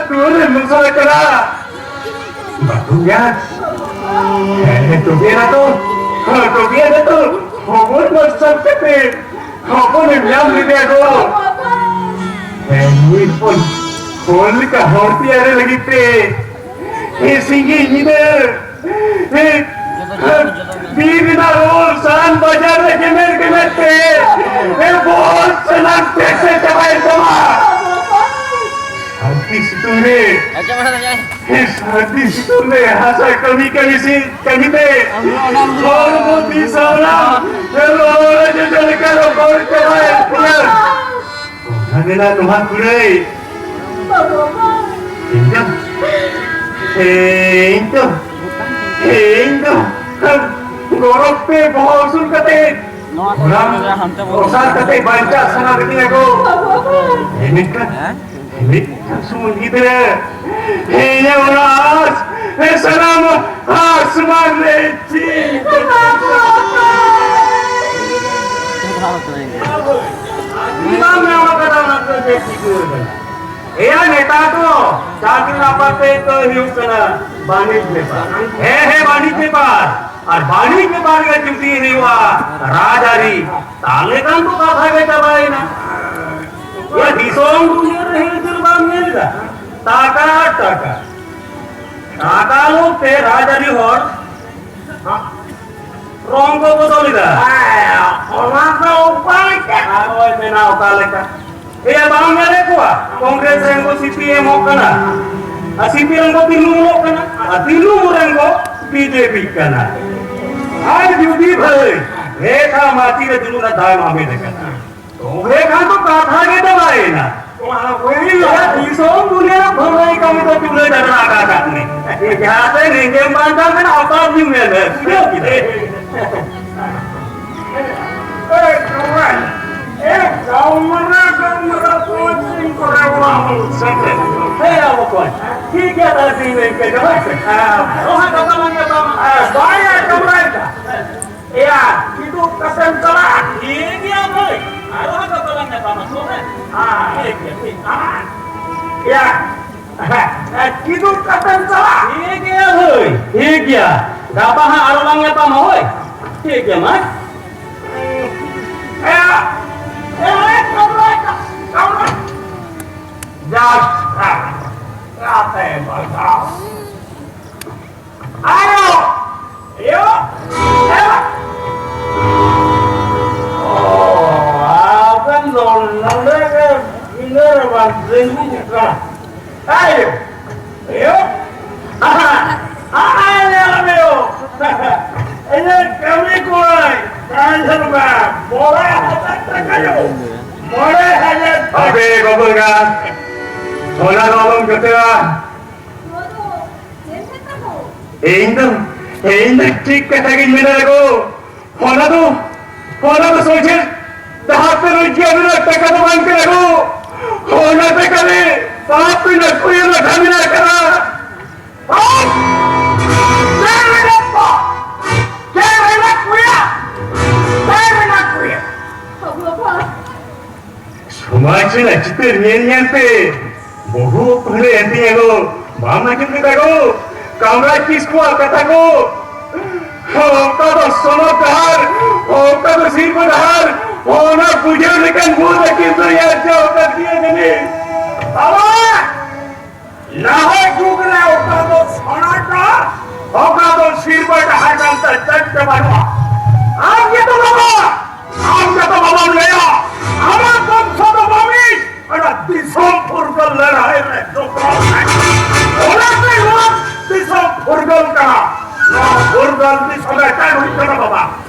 ᱫᱩᱣᱟᱹᱨ ᱨᱮ ᱢᱚᱥᱟ ᱟᱠᱟᱱᱟ᱾ ᱵᱟᱹᱵᱩᱭᱟ, ᱦᱮᱸ, ᱛᱚᱵᱮ ᱮᱱᱟ ᱛᱚ, ᱦᱮᱸ, ᱛᱚᱵᱮ ᱮᱱᱟ ᱛᱚ, ᱦᱚᱵᱚᱨ ᱢᱟᱨᱥᱟᱞ ᱠᱟᱛᱮ ᱦᱚᱯᱚᱱ ᱮᱢ ᱧᱟᱢ ᱞᱮᱫᱮᱭᱟ ᱜᱚ᱾ ᱦᱮᱸ, ᱱᱩᱭ ᱦᱚᱯᱚᱱ, ᱦᱚᱲ ᱞᱮᱠᱟ ᱦᱚᱲ ᱛᱮᱭᱟᱨᱮ ᱞᱟᱹᱜᱤᱫ ᱛᱮ, ᱦᱮᱸ, ᱥᱤᱸᱜᱤ ᱧᱤᱫᱟᱹ, ᱦᱮᱸ, ᱵᱤᱨ ᱨᱮᱱᱟᱜ ᱨᱳᱰ ᱥᱟᱦᱟᱱ ᱵᱟᱡᱟᱨ ᱨᱮ ᱜᱮᱢᱮᱨ ᱜᱮᱢᱮᱨ ᱛᱮ, ᱦᱮᱸ, ᱵᱚᱦᱚᱜ ᱥᱟᱱᱟᱢ ᱯᱮᱥᱮ ᱪᱟᱵᱟᱭᱮᱱ ᱛᱟᱢᱟ᱾ ᱥᱟᱹᱨᱫᱤ ᱥᱤᱛᱩᱝ ᱨᱮ ᱥᱟᱹᱨᱫᱤ ᱥᱤᱛᱩᱝ ᱨᱮ ᱦᱟᱥᱟ ᱠᱟᱹᱢᱤ ᱠᱟᱹᱢᱤ ᱥᱮ ᱠᱟᱹᱢᱤ ᱛᱮ ᱦᱚᱲᱢᱚ ᱛᱤ ᱥᱟᱣᱞᱟ ᱨᱚᱲ ᱡᱚᱡᱚ ᱞᱮᱠᱟ ᱨᱚᱠᱚᱲ ᱪᱟᱵᱟᱭᱮᱫ ᱛᱤᱧᱟ᱾ ᱚᱱᱟ ᱜᱮ ᱱᱟ ᱱᱚᱣᱟ ᱠᱩᱲᱟᱹᱭ᱾ ᱤᱧ ᱫᱚ, ᱤᱧ ᱫᱚ, ᱤᱧ ᱫᱚ ᱜᱚᱨᱚᱵ ᱛᱮ ᱵᱚᱦᱚᱜ ᱩᱥᱩᱞ ᱠᱟᱛᱮ ᱱᱚᱣᱟ ᱠᱚ ᱚᱱᱟ ᱦᱟᱱᱛᱮ ᱵᱚᱱ ᱚᱥᱟᱨ ᱠᱟᱛᱮ ᱵᱟᱧᱪᱟᱜ ᱥᱟᱱᱟ ᱠᱤᱫᱤᱧᱟ ᱜᱚ᱾ ᱦᱮᱸ, ᱢᱮᱱᱠᱷᱟᱱ ᱦᱮᱸ? ᱢᱤᱫᱴᱟᱝ ᱥᱩᱢᱩᱝ ᱜᱤᱫᱽᱨᱟᱹ, ᱤᱧᱟᱹᱜ ᱚᱱᱟ ᱟᱸᱥ, ᱥᱟᱱᱟᱢ ᱟᱸᱥ ᱢᱟᱨ ᱨᱮ ᱪᱤᱱ᱾ ᱵᱟᱝ ᱧᱟᱢ ᱟᱠᱟᱫᱟ, ᱚᱱᱟ ᱫᱚ ᱪᱮᱫ ᱪᱤᱠᱟᱹ ᱟᱠᱟᱱᱟ? ᱮᱭᱟ, ᱱᱮᱛᱟᱨ ᱫᱚ ᱪᱟᱹᱠᱨᱤ ᱱᱟᱯᱟᱭ ᱛᱮ ᱫᱚ ᱦᱩᱭᱩᱜ ᱠᱟᱱᱟ ᱵᱟᱹᱱᱤᱡ ᱵᱮᱯᱟᱨ᱾ ᱦᱮᱸ, ᱦᱮᱸ, ᱵᱟᱹᱱᱤᱡ ᱵᱮᱯᱟᱨ᱾ ᱟᱨ ᱵᱟᱹᱱᱤᱡ ᱵᱮᱯᱟᱨ ᱨᱮ ᱡᱩᱫᱤ ᱦᱩᱭᱩᱜᱼᱟ ᱨᱟᱡᱽᱟᱹᱨᱤ, ᱛᱟᱦᱞᱮ ᱠᱷᱟᱱ ᱫᱚ ᱠᱟᱛᱷᱟ ᱜᱮ ᱪᱟᱵᱟᱭᱮᱱᱟ᱾ ᱮᱭᱟ, ᱫᱤᱥᱚᱢ ᱫᱩᱱᱤᱭᱟᱹ ᱨᱮ ᱦᱤᱡᱩᱜ ᱵᱟᱢ ᱧᱮᱞ ᱮᱫᱟ? ᱴᱟᱠᱟ ᱟᱨ ᱴᱟᱠᱟ᱾ ᱴᱟᱠᱟ ᱞᱳᱵᱷ ᱛᱮ ᱨᱟᱡᱽᱟᱹᱨᱤ ᱦᱚᱲ ᱨᱚᱝ ᱠᱚ ᱵᱚᱫᱚᱞ ᱮᱫᱟ᱾ ᱦᱮᱸ, ᱚᱱᱟ ᱫᱚ ᱚᱠᱟ ᱞᱮᱠᱟ? ᱟᱨ ᱚᱭ ᱢᱮᱱᱟ ᱚᱠᱟ ᱞᱮᱠᱟ? ᱮᱭᱟ, ᱵᱟᱢ ᱧᱮᱞᱮᱫ ᱠᱚᱣᱟ? ᱠᱚᱝᱜᱨᱮᱥ ᱨᱮᱱ ᱠᱚ ᱥᱤᱯᱤ ᱮᱢᱚᱜ ᱠᱟᱱᱟ, ᱟᱨ ᱥᱤᱯᱤ ᱨᱮᱱ ᱠᱚ ᱛᱤᱞᱩ ᱮᱢᱚᱜ ᱠᱟᱱᱟ, ᱟᱨ ᱛᱤᱞᱩ ᱨᱮᱱ ᱠᱚ ᱵᱤᱡᱮᱯᱤ ᱠᱟᱱᱟ᱾ ᱟᱨ ᱡᱩᱫᱤ ᱵᱷᱟᱹᱭ ᱱᱮᱛᱟ ᱢᱟᱹᱪᱤ ᱨᱮ ᱫᱩᱲᱩᱵ ᱨᱮᱱᱟᱜ ᱫᱟᱣ ᱮᱢ ᱦᱟᱢᱮᱴ ᱟᱠᱟᱫᱟ, ᱛᱚᱵᱮ ᱠᱷᱟᱱ ᱫᱚ ᱠᱟᱛᱷᱟ ᱜᱮ ᱪᱟᱵᱟᱭᱮᱱᱟ᱾ ᱚᱱᱟ ᱦᱩᱭ ᱮᱭᱟ, ᱫᱤᱥᱚᱢ ᱫᱩᱱᱤᱭᱟᱹ ᱨᱮ ᱵᱷᱟᱹᱞᱟᱹᱭ ᱠᱟᱹᱢᱤ ᱫᱚ ᱪᱩᱞᱟᱹ ᱡᱟᱛᱨᱟ ᱟᱠᱟ ᱠᱟᱜ ᱢᱮ᱾ ᱡᱟᱦᱟᱸ ᱛᱮ ᱱᱤᱡᱮᱢ ᱵᱟᱧᱪᱟᱣ ᱢᱮᱱᱟᱜ, ᱚᱠᱟ ᱧᱩᱢ ᱢᱮᱱᱟ, ᱵᱩᱡᱷᱟᱹᱣ ᱠᱮᱫᱟ? ᱮ, ᱠᱟᱢᱨᱟ, ᱮ, ᱠᱟᱢᱨᱟ, ᱠᱟᱢᱨᱟ, ᱠᱚ ᱪᱮᱫ ᱠᱚᱨᱮ ᱚᱲᱟᱜ ᱦᱚᱲ ᱥᱮᱴᱮᱨ᱾ ᱦᱮᱸ, ᱟᱵᱚ ᱠᱚ᱾ ᱴᱷᱤᱠ ᱜᱮᱭᱟ, ᱛᱟᱦᱞᱮ ᱛᱮᱦᱮᱧ ᱫᱚ ᱤᱱᱠᱟᱹ ᱜᱮ, ᱦᱳᱭ ᱥᱮ? ᱦᱮᱸ, ᱟᱨᱚ ᱦᱟᱸᱜ ᱜᱟᱯᱟ ᱞᱟᱝ ᱧᱟᱯᱟᱢᱟ᱾ ᱦᱮᱸ, ᱵᱟᱭ ᱠᱟᱢᱨᱟᱭ ᱫᱟ᱾ ᱮᱭᱟ, ᱠᱤᱫᱩᱵ ᱠᱟᱛᱮᱢ ᱪᱟᱞᱟᱜᱼᱟ᱾ ᱴᱷᱤᱠ ᱜᱮᱭᱟ ᱵᱷᱟᱹᱭ, ᱟᱨᱚ ᱦᱟᱸᱜ ᱜᱟᱯᱟ ᱞᱟᱝ ᱧᱟᱯᱟᱢᱟ, ᱛᱚ ᱦᱮᱸ? ᱦᱮᱸ, ᱴᱷᱤᱠ ᱜᱮᱭᱟ, ᱴᱷᱤᱠ ᱜᱮᱭᱟ᱾ ᱮᱭᱟ, ᱦᱮᱸ, ᱦᱮᱸ, ᱠᱤᱫᱩᱵ ᱠᱟᱛᱮᱢ ᱪᱟᱞᱟᱜᱼᱟ᱾ ᱴᱷᱤᱠ ᱜᱮᱭᱟ ᱵᱷᱟᱹᱭ, ᱴᱷᱤᱠ ᱜᱮᱭᱟ᱾ ᱜᱟᱯᱟ ᱦᱟᱸᱜ ᱟᱨᱚ ᱞᱟᱝ ᱧᱟᱯᱟᱢᱟ, ᱦᱳᱭ? ᱴᱷᱤᱠ ᱜᱮᱭᱟ, ᱢᱟ᱾ ᱮᱭᱟ, ᱮᱭᱟ, ᱠᱟᱢᱨᱟ, ᱠᱟᱢᱨᱟ᱾ ᱡᱟᱠ, ᱨᱟᱛᱮ ᱵᱟᱡᱟᱣ᱾ ᱟᱭᱳ! ᱟᱭᱳ! ᱟᱭᱳ! ᱚ, ᱟᱵᱮᱱ ᱫᱚ ᱱᱚᱰᱮ ᱜᱮ ᱵᱷᱤᱸᱫᱟᱹᱲ ᱵᱟᱝ ᱛᱤᱸᱜᱩ ᱠᱟᱱᱟ᱾ ᱟᱭᱳ! ᱟᱭᱳ! ᱟᱦᱟ, ᱟᱦᱟ, ᱧᱮᱞ ᱢᱮ ᱭᱳ᱾ ᱤᱧᱟᱹᱜ ᱠᱟᱹᱢᱤ ᱠᱚᱲᱟᱭ, ᱛᱟᱭ ᱡᱷᱟᱨᱩᱜᱟ, ᱢᱚᱬᱮ ᱦᱟᱡᱟᱨ ᱴᱟᱠᱟ ᱭᱳ᱾ ᱢᱚᱬᱮ ᱦᱟᱡᱟᱨ ᱴᱟᱠᱟ᱾ ᱟᱯᱮ ᱵᱟᱹᱵᱩ ᱮᱸᱜᱟ, ᱚᱱᱟ ᱫᱚ ᱟᱞᱚᱢ ᱡᱚᱴᱮᱫᱟ᱾ ᱤᱧ ᱫᱚ, ᱤᱧ ᱫᱚ ᱴᱷᱤᱠ ᱠᱟᱛᱷᱟ ᱜᱤᱧ ᱢᱮᱱᱟ ᱜᱳ᱾ ᱚᱱᱟ ᱫᱚ, ᱚᱱᱟ ᱫᱚ ᱥᱚᱡᱷᱮ ᱰᱟᱦᱟᱨ ᱛᱮ ᱨᱳᱡᱽᱜᱟᱨ ᱨᱮᱱᱟᱜ ᱴᱟᱠᱟ ᱫᱚ ᱵᱟᱝ ᱠᱟᱱᱟ ᱜᱳ᱾ ᱚᱱᱟ ᱴᱟᱠᱟ ᱨᱮ ᱯᱟᱯ ᱨᱮᱱᱟᱜ ᱠᱩᱲᱤ ᱞᱟᱴᱷᱟ ᱢᱮᱱᱟᱜ ᱟᱠᱟᱫᱟ᱾ ᱯᱟᱯ! ᱪᱮᱫ ᱨᱮᱱᱟᱜ ᱯᱟᱯ? ᱪᱮᱫ ᱨᱮᱱᱟᱜ ᱠᱩᱲᱤᱭᱟ? ᱪᱮᱫ ᱨᱮᱱᱟᱜ ᱠᱩᱲᱤᱭᱟ? ᱵᱟᱵᱟ᱾ ᱥᱚᱢᱟᱡᱽ ᱨᱮᱱᱟᱜ ᱪᱤᱛᱟᱹᱨ ᱧᱮᱞ ᱧᱮᱞ ᱛᱮ ᱵᱚᱦᱩ ᱯᱟᱹᱦᱲᱟᱹ ᱮᱱ ᱛᱤᱧᱟ ᱜᱳ᱾ ᱵᱟᱢ ᱟᱸᱡᱚᱢ ᱠᱮᱫᱟ ᱜᱳ? ᱠᱟᱢᱨᱟ ᱠᱤᱥᱠᱩᱣᱟᱜ ᱠᱟᱛᱷᱟ ᱜᱳ᱾ ᱚᱠᱟ ᱫᱚ ᱥᱚᱱᱚᱛ ᱰᱟᱦᱟᱨ, ᱚᱠᱟ ᱫᱚ ᱥᱤᱨᱯᱟᱹ ᱰᱟᱦᱟᱨ, ᱚᱱᱟ ᱵᱩᱡᱷᱟᱹᱣ ᱞᱮᱠᱟᱱ ᱵᱩᱫᱷ ᱟᱹᱠᱤᱞ ᱫᱚᱭ ᱟᱨᱡᱟᱣ ᱟᱠᱟᱫ ᱜᱮᱭᱟ ᱡᱟᱹᱱᱤᱡ᱾ ᱵᱟᱵᱟ! ᱱᱟᱦᱟᱜ ᱡᱩᱜᱽ ᱨᱮ ᱚᱠᱟ ᱫᱚ ᱥᱚᱱᱚᱛ ᱰᱟᱦᱟᱨ, ᱚᱠᱟ ᱫᱚ ᱥᱤᱨᱯᱟᱹ ᱰᱟᱦᱟᱨ ᱢᱮᱱᱛᱮ ᱪᱮᱫ ᱜᱮ ᱵᱟᱹᱱᱩᱜᱼᱟ᱾ ᱟᱢ ᱜᱮᱛᱚ ᱵᱟᱵᱟ! ᱟᱢ ᱜᱮᱛᱚ ᱵᱟᱵᱟᱢ ᱞᱟᱹᱭᱟ, ᱟᱢᱟᱜ ᱵᱚᱝᱥᱚ ᱫᱚ ᱵᱟᱹᱢᱤ ᱚᱱᱟ ᱫᱤᱥᱚᱢ ᱯᱷᱩᱨᱜᱟᱹᱞ ᱞᱟᱹᱲᱦᱟᱹᱭ ᱨᱮ ᱡᱚᱯᱲᱟᱣ ᱢᱮᱱᱟᱭ᱾ ᱚᱱᱟᱛᱮ ᱱᱚᱣᱟ ᱫᱤᱥᱚᱢ ᱯᱷᱩᱨᱜᱟᱹᱞ ᱠᱟᱱᱟ᱾ ᱱᱚᱣᱟ ᱯᱷᱩᱨᱜᱟᱹᱞ ᱫᱤᱥᱚᱢ ᱨᱮ ᱪᱮᱫ ᱦᱩᱭ ᱠᱟᱱᱟ ᱵᱟᱵᱟ?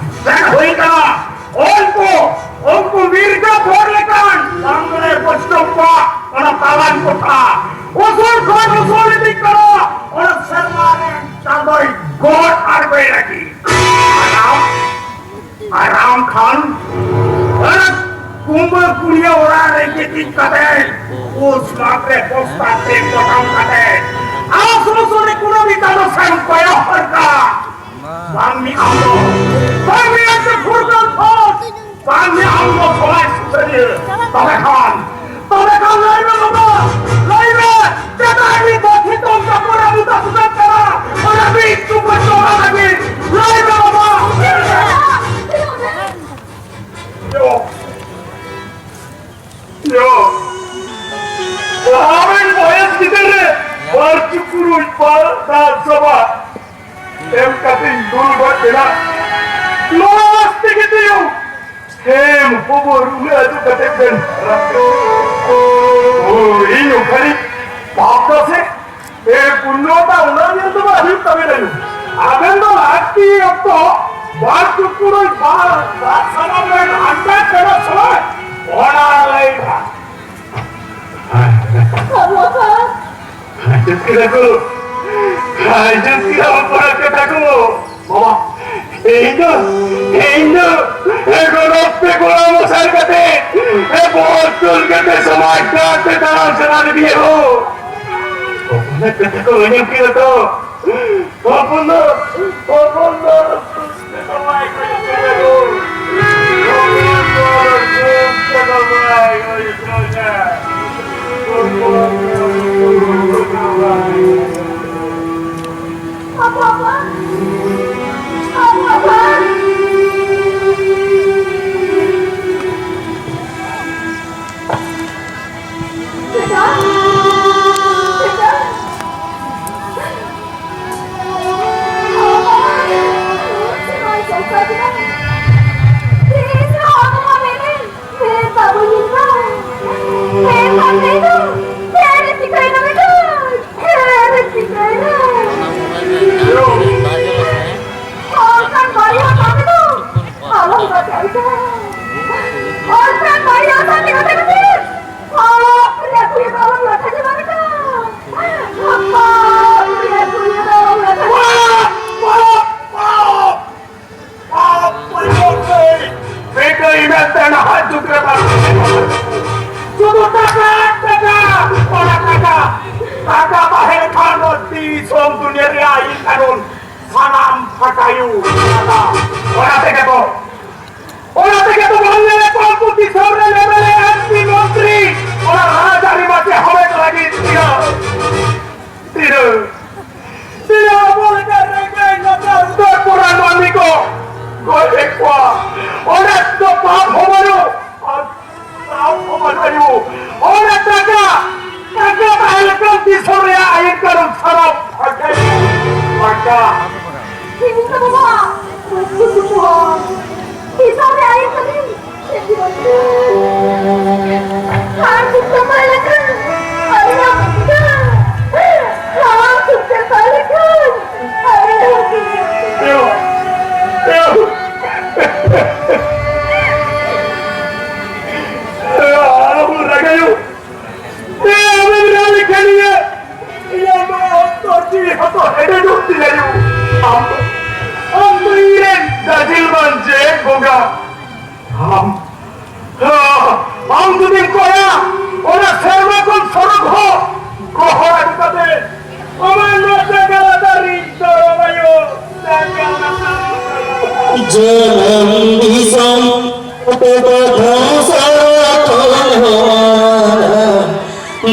ᱪᱮᱫ ᱦᱩᱭ ᱠᱟᱱᱟ? ᱩᱱᱠᱩ, ᱩᱱᱠᱩ ᱢᱤᱨᱡᱟᱯᱷᱚᱨ ᱞᱮᱠᱟᱱ ᱵᱟᱝᱞᱟ ᱵᱳᱭᱥᱱᱚᱵ ᱠᱚᱣᱟᱜ ᱚᱱᱟ ᱫᱟᱞᱟᱱ ᱠᱚᱴᱷᱟ ᱩᱥᱩᱞ ᱠᱷᱚᱱ ᱩᱥᱩᱞ ᱤᱫᱤᱜ ᱠᱟᱱᱟ᱾ ᱚᱱᱟ ᱥᱮᱨᱢᱟ ᱨᱮᱱ ᱪᱟᱸᱫᱚᱭ ᱜᱚᱫ ᱟᱬᱜᱚᱭ ᱞᱟᱹᱜᱤᱫ᱾ ᱟᱨ ᱟᱢ ᱟᱨ ᱟᱢ ᱠᱷᱟᱱ, ᱟᱨ ᱠᱩᱢᱵᱟᱹ ᱠᱩᱲᱤᱭᱟᱹ ᱚᱲᱟᱜ ᱨᱮ ᱜᱤᱛᱤᱡ ᱠᱟᱛᱮ, ᱯᱩᱥ ᱢᱟᱜᱽ ᱨᱮ ᱵᱚᱥᱛᱟ ᱛᱮ ᱯᱚᱴᱟᱢ ᱠᱟᱛᱮ, ᱟᱥ ᱩᱥᱩᱞ ᱨᱮ ᱠᱩᱱᱟᱹᱢᱤ ᱪᱟᱸᱫᱚ ᱥᱮᱱ ᱠᱚᱭᱚᱜ ᱦᱚᱨ ᱠᱟᱜ᱾ ᱵᱟᱝ ᱢᱤᱫ ᱟᱢ ᱫᱚ, ᱵᱟᱝ ᱢᱤᱫ ᱟᱢ ᱫᱚ ᱯᱷᱩᱨᱜᱟᱹᱞ ᱯᱷᱚᱨ, ᱵᱟᱝ ᱢᱤᱫ ᱟᱢ ᱫᱚ ᱥᱚᱢᱟᱡᱽ ᱥᱩᱥᱟᱹᱨᱤᱭᱟᱹ᱾ ᱛᱚᱵᱮ ᱠᱷᱟᱱ, ᱛᱚᱵᱮ ᱠᱷᱟᱱ ᱞᱟᱹᱭ ᱢᱮ ᱵᱟᱵᱟ, ᱞᱟᱹᱭ ᱢᱮ, ᱪᱮᱫᱟᱜ ᱱᱤᱛ ᱫᱚ ᱛᱷᱤᱛᱚᱢ ᱪᱟᱯᱚᱞ ᱨᱮ ᱵᱩᱛᱟ ᱥᱩᱛᱟᱹᱜ ᱠᱟᱱᱟ? ᱚᱱᱟ ᱢᱤᱫ ᱪᱩᱯᱩᱫ ᱪᱚᱲᱟ ᱞᱟᱹᱜᱤᱫ, ᱞᱟᱹᱭ ᱢᱮ ᱵᱟᱵᱟ᱾ ᱭᱳ, ᱭᱳ, ᱟᱢᱨᱮᱱ ᱵᱚᱭᱮᱥ ᱜᱤᱫᱟᱹᱨ ᱨᱮ ᱵᱟᱨ ᱪᱩᱯᱩᱫ ᱵᱟᱨ ᱫᱟᱜ ᱥᱟᱵᱟ ᱮᱢ ᱠᱟᱛᱮᱧ ᱫᱩᱞ ᱜᱚᱡ ᱮᱱᱟ᱾ ᱱᱚᱣᱟ ᱟᱥᱛᱮ ᱜᱮ ᱛᱮᱭᱳ ᱦᱮᱢ ᱦᱚᱵᱚᱨ ᱩᱞᱟᱹ ᱟᱹᱫᱩ ᱠᱟᱛᱮ ᱵᱮᱱ ᱦᱟᱨᱟ ᱠᱮᱫ᱾ ᱳ, ᱤᱧ ᱚᱠᱟᱨᱤᱧ ᱯᱟᱯ ᱫᱟ ᱥᱮ? ᱮ ᱩᱱᱱᱚᱛᱟ ᱩᱱᱟᱹᱜ ᱧᱮᱞ ᱫᱚ ᱵᱟᱝ ᱦᱩᱭᱩᱜ ᱛᱟᱵᱮᱱᱟ᱾ ᱟᱵᱮᱱ ᱫᱚ ᱞᱟᱹᱠᱛᱤ ᱚᱠᱛᱚ ᱵᱟᱨ ᱪᱩᱯᱩᱫ ᱵᱟᱨ ᱫᱟᱜ ᱥᱟᱱᱟᱢ ᱨᱮᱱ ᱟᱱᱰᱟᱨ ᱛᱮᱱᱟ ᱥᱚᱢᱚᱭ ᱚᱱᱟ ᱞᱟᱹᱭ ᱫᱟ᱾ ᱟᱸᱡᱚᱢ ᱠᱮᱫᱟ ᱠᱚ, ᱟᱸᱡᱚᱢ ᱠᱮᱫᱟ ᱠᱚ ᱯᱟᱲᱦᱟᱜ ᱠᱟᱛᱷᱟ ᱠᱚ᱾ ᱵᱟᱵᱟ, ᱤᱧ ᱫᱚ, ᱤᱧ ᱫᱚ ᱜᱚᱨᱚᱵ ᱛᱮ ᱜᱚᱲᱚ ᱢᱚᱥᱟᱨ ᱠᱟᱛᱮ, ᱵᱚᱦᱚᱜ ᱛᱩᱞ ᱠᱟᱛᱮ ᱥᱚᱢᱟᱡᱽ ᱰᱟᱦᱟᱨ ᱛᱮ ᱛᱟᱲᱟᱢ ᱥᱟᱱᱟ ᱞᱤᱫᱤᱧᱟ ᱦᱳ᱾ ᱚᱱᱟ ᱠᱟᱛᱷᱟ ᱠᱚ ᱟᱸᱡᱚᱢ ᱠᱮᱫᱟ ᱛᱚ, ᱦᱚᱯᱚᱱ ᱫᱚ, ᱦᱚᱯᱚᱱ ᱫᱚ, ᱥᱚᱢᱟᱡᱽ ᱠᱚ ᱟᱸᱡᱚᱢ ᱠᱮᱫᱟ ᱠᱚ᱾ ᱦᱚᱯᱚᱱ ᱫᱚ, ᱥᱚᱢᱟᱡᱽ ᱠᱚ ᱟᱸᱡᱚᱢ ᱠᱮᱫᱟ᱾ ᱦᱚᱯᱚᱱ ᱫᱚ, ᱦᱚᱯᱚᱱ ᱫᱚ, ᱦᱚᱯᱚᱱ ᱫᱚ᱾ ᱵᱤᱫᱟᱹᱭ ᱢᱮᱱᱛᱮ ᱱᱟᱦᱟᱜ ᱡᱩᱜᱽ ᱨᱮ ᱵᱟᱝ᱾ ᱥᱩᱫᱷᱩ ᱴᱟᱠᱟ, ᱴᱟᱠᱟ, ᱚᱱᱟ ᱴᱟᱠᱟ, ᱴᱟᱠᱟ ᱛᱟᱦᱮᱸ ᱞᱮᱠᱷᱟᱱ ᱫᱚ ᱫᱤᱥᱚᱢ ᱫᱩᱱᱤᱭᱟᱹ ᱨᱮᱭᱟᱜ ᱟᱹᱭᱤᱱ ᱠᱟᱹᱱᱩᱱ ᱥᱟᱱᱟᱢ ᱯᱷᱟᱸᱠᱟᱭᱩ᱾ ᱚᱱᱟ ᱛᱮᱜᱮ ᱛᱚ, ᱚᱱᱟ ᱛᱮᱜᱮ ᱛᱚ ᱵᱟᱝ ᱧᱮᱞᱮᱫ ᱠᱚᱣᱟ ᱩᱱᱠᱩ ᱫᱤᱥᱚᱢ ᱨᱮ M L A, M P, ᱢᱚᱱᱛᱨᱤ, ᱚᱱᱟ ᱨᱟᱡᱽ ᱟᱹᱨᱤ ᱢᱟᱹᱪᱤ ᱦᱟᱢᱮᱴ ᱞᱟᱹᱜᱤᱫ ᱛᱤᱱᱟᱹᱜ, ᱛᱤᱱᱟᱹᱜ ᱡᱮ ᱟᱵᱚ ᱞᱮᱠᱟ ᱨᱮᱸᱜᱮᱡ ᱱᱟᱪᱟᱨ ᱩᱛᱟᱹᱨ ᱯᱚᱨᱟ ᱢᱟᱹᱱᱢᱤ ᱠᱚ ᱜᱚᱡ ᱮᱫ ᱠᱚᱣᱟ, ᱚᱸᱰᱮ ᱫᱚ ᱯᱟᱯ ᱦᱚᱸ ᱵᱟᱹᱱᱩᱜ, ᱟᱨ ᱯᱟᱯ ᱦᱚᱸ ᱵᱟᱹᱱᱩᱜ᱾ ᱚᱸᱰᱮ ᱴᱟᱠᱟ, ᱴᱟᱠᱟ ᱛᱟᱦᱮᱸ ᱞᱮᱠᱷᱟᱱ ᱫᱤᱥᱚᱢ ᱨᱮᱭᱟᱜ ᱟᱹᱭᱤᱱ ᱠᱟᱹᱱᱩᱱ ᱥᱟᱱᱟᱢ ᱯᱷᱟᱸᱠᱟ, ᱯᱷᱟᱸᱠᱟ᱾ ᱴᱷᱤᱠ ᱜᱮ ᱵᱟᱵᱟ, ᱫᱤᱥᱚᱢ ᱨᱮ ᱟᱹᱭᱤᱱ ᱠᱟᱹᱱᱩᱱ ᱟᱨ ᱫᱩᱠ ᱛᱟᱯᱟᱭ ᱞᱮᱠᱷᱟᱱ ᱟᱹᱰᱤ ᱱᱟᱯᱟᱭ᱾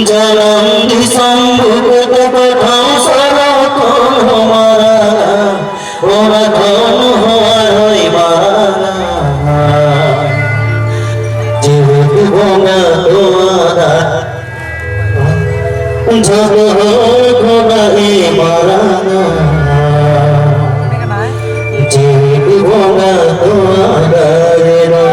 ᱡᱟᱱᱟᱢ ᱫᱤᱥᱚᱢ ᱵᱩᱠᱟᱹ ᱛᱮᱠᱚ ᱴᱷᱟᱶ ᱥᱟᱨᱟ ᱠᱷᱚᱱ ᱦᱚᱸ ᱢᱟᱨᱟᱝᱟ, ᱚᱱᱟ ᱠᱷᱚᱱ ᱦᱚᱸ ᱟᱨᱦᱚᱸᱭ ᱢᱟᱨᱟᱝᱟ᱾ ᱡᱮᱦᱮᱛᱩ ᱵᱚᱸᱜᱟ ᱛᱚᱣᱟ ᱫᱟᱨᱮ ᱡᱷᱚᱛᱚ ᱦᱚᱲ ᱠᱷᱚᱱᱟᱜ ᱮ ᱢᱟᱨᱟᱝᱟ᱾ ᱡᱮᱦᱮᱛᱩ ᱵᱚᱸᱜᱟ ᱛᱚᱣᱟ ᱫᱟᱨᱮ ᱫᱚ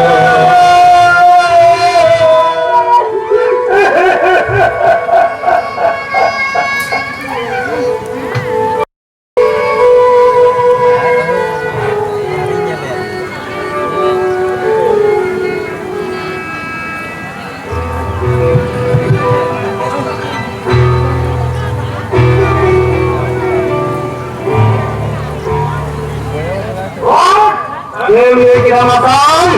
ᱪᱮᱫ ᱮᱢ ᱞᱟᱹᱭ ᱠᱮᱫᱟ ᱢᱟᱛᱟᱞ?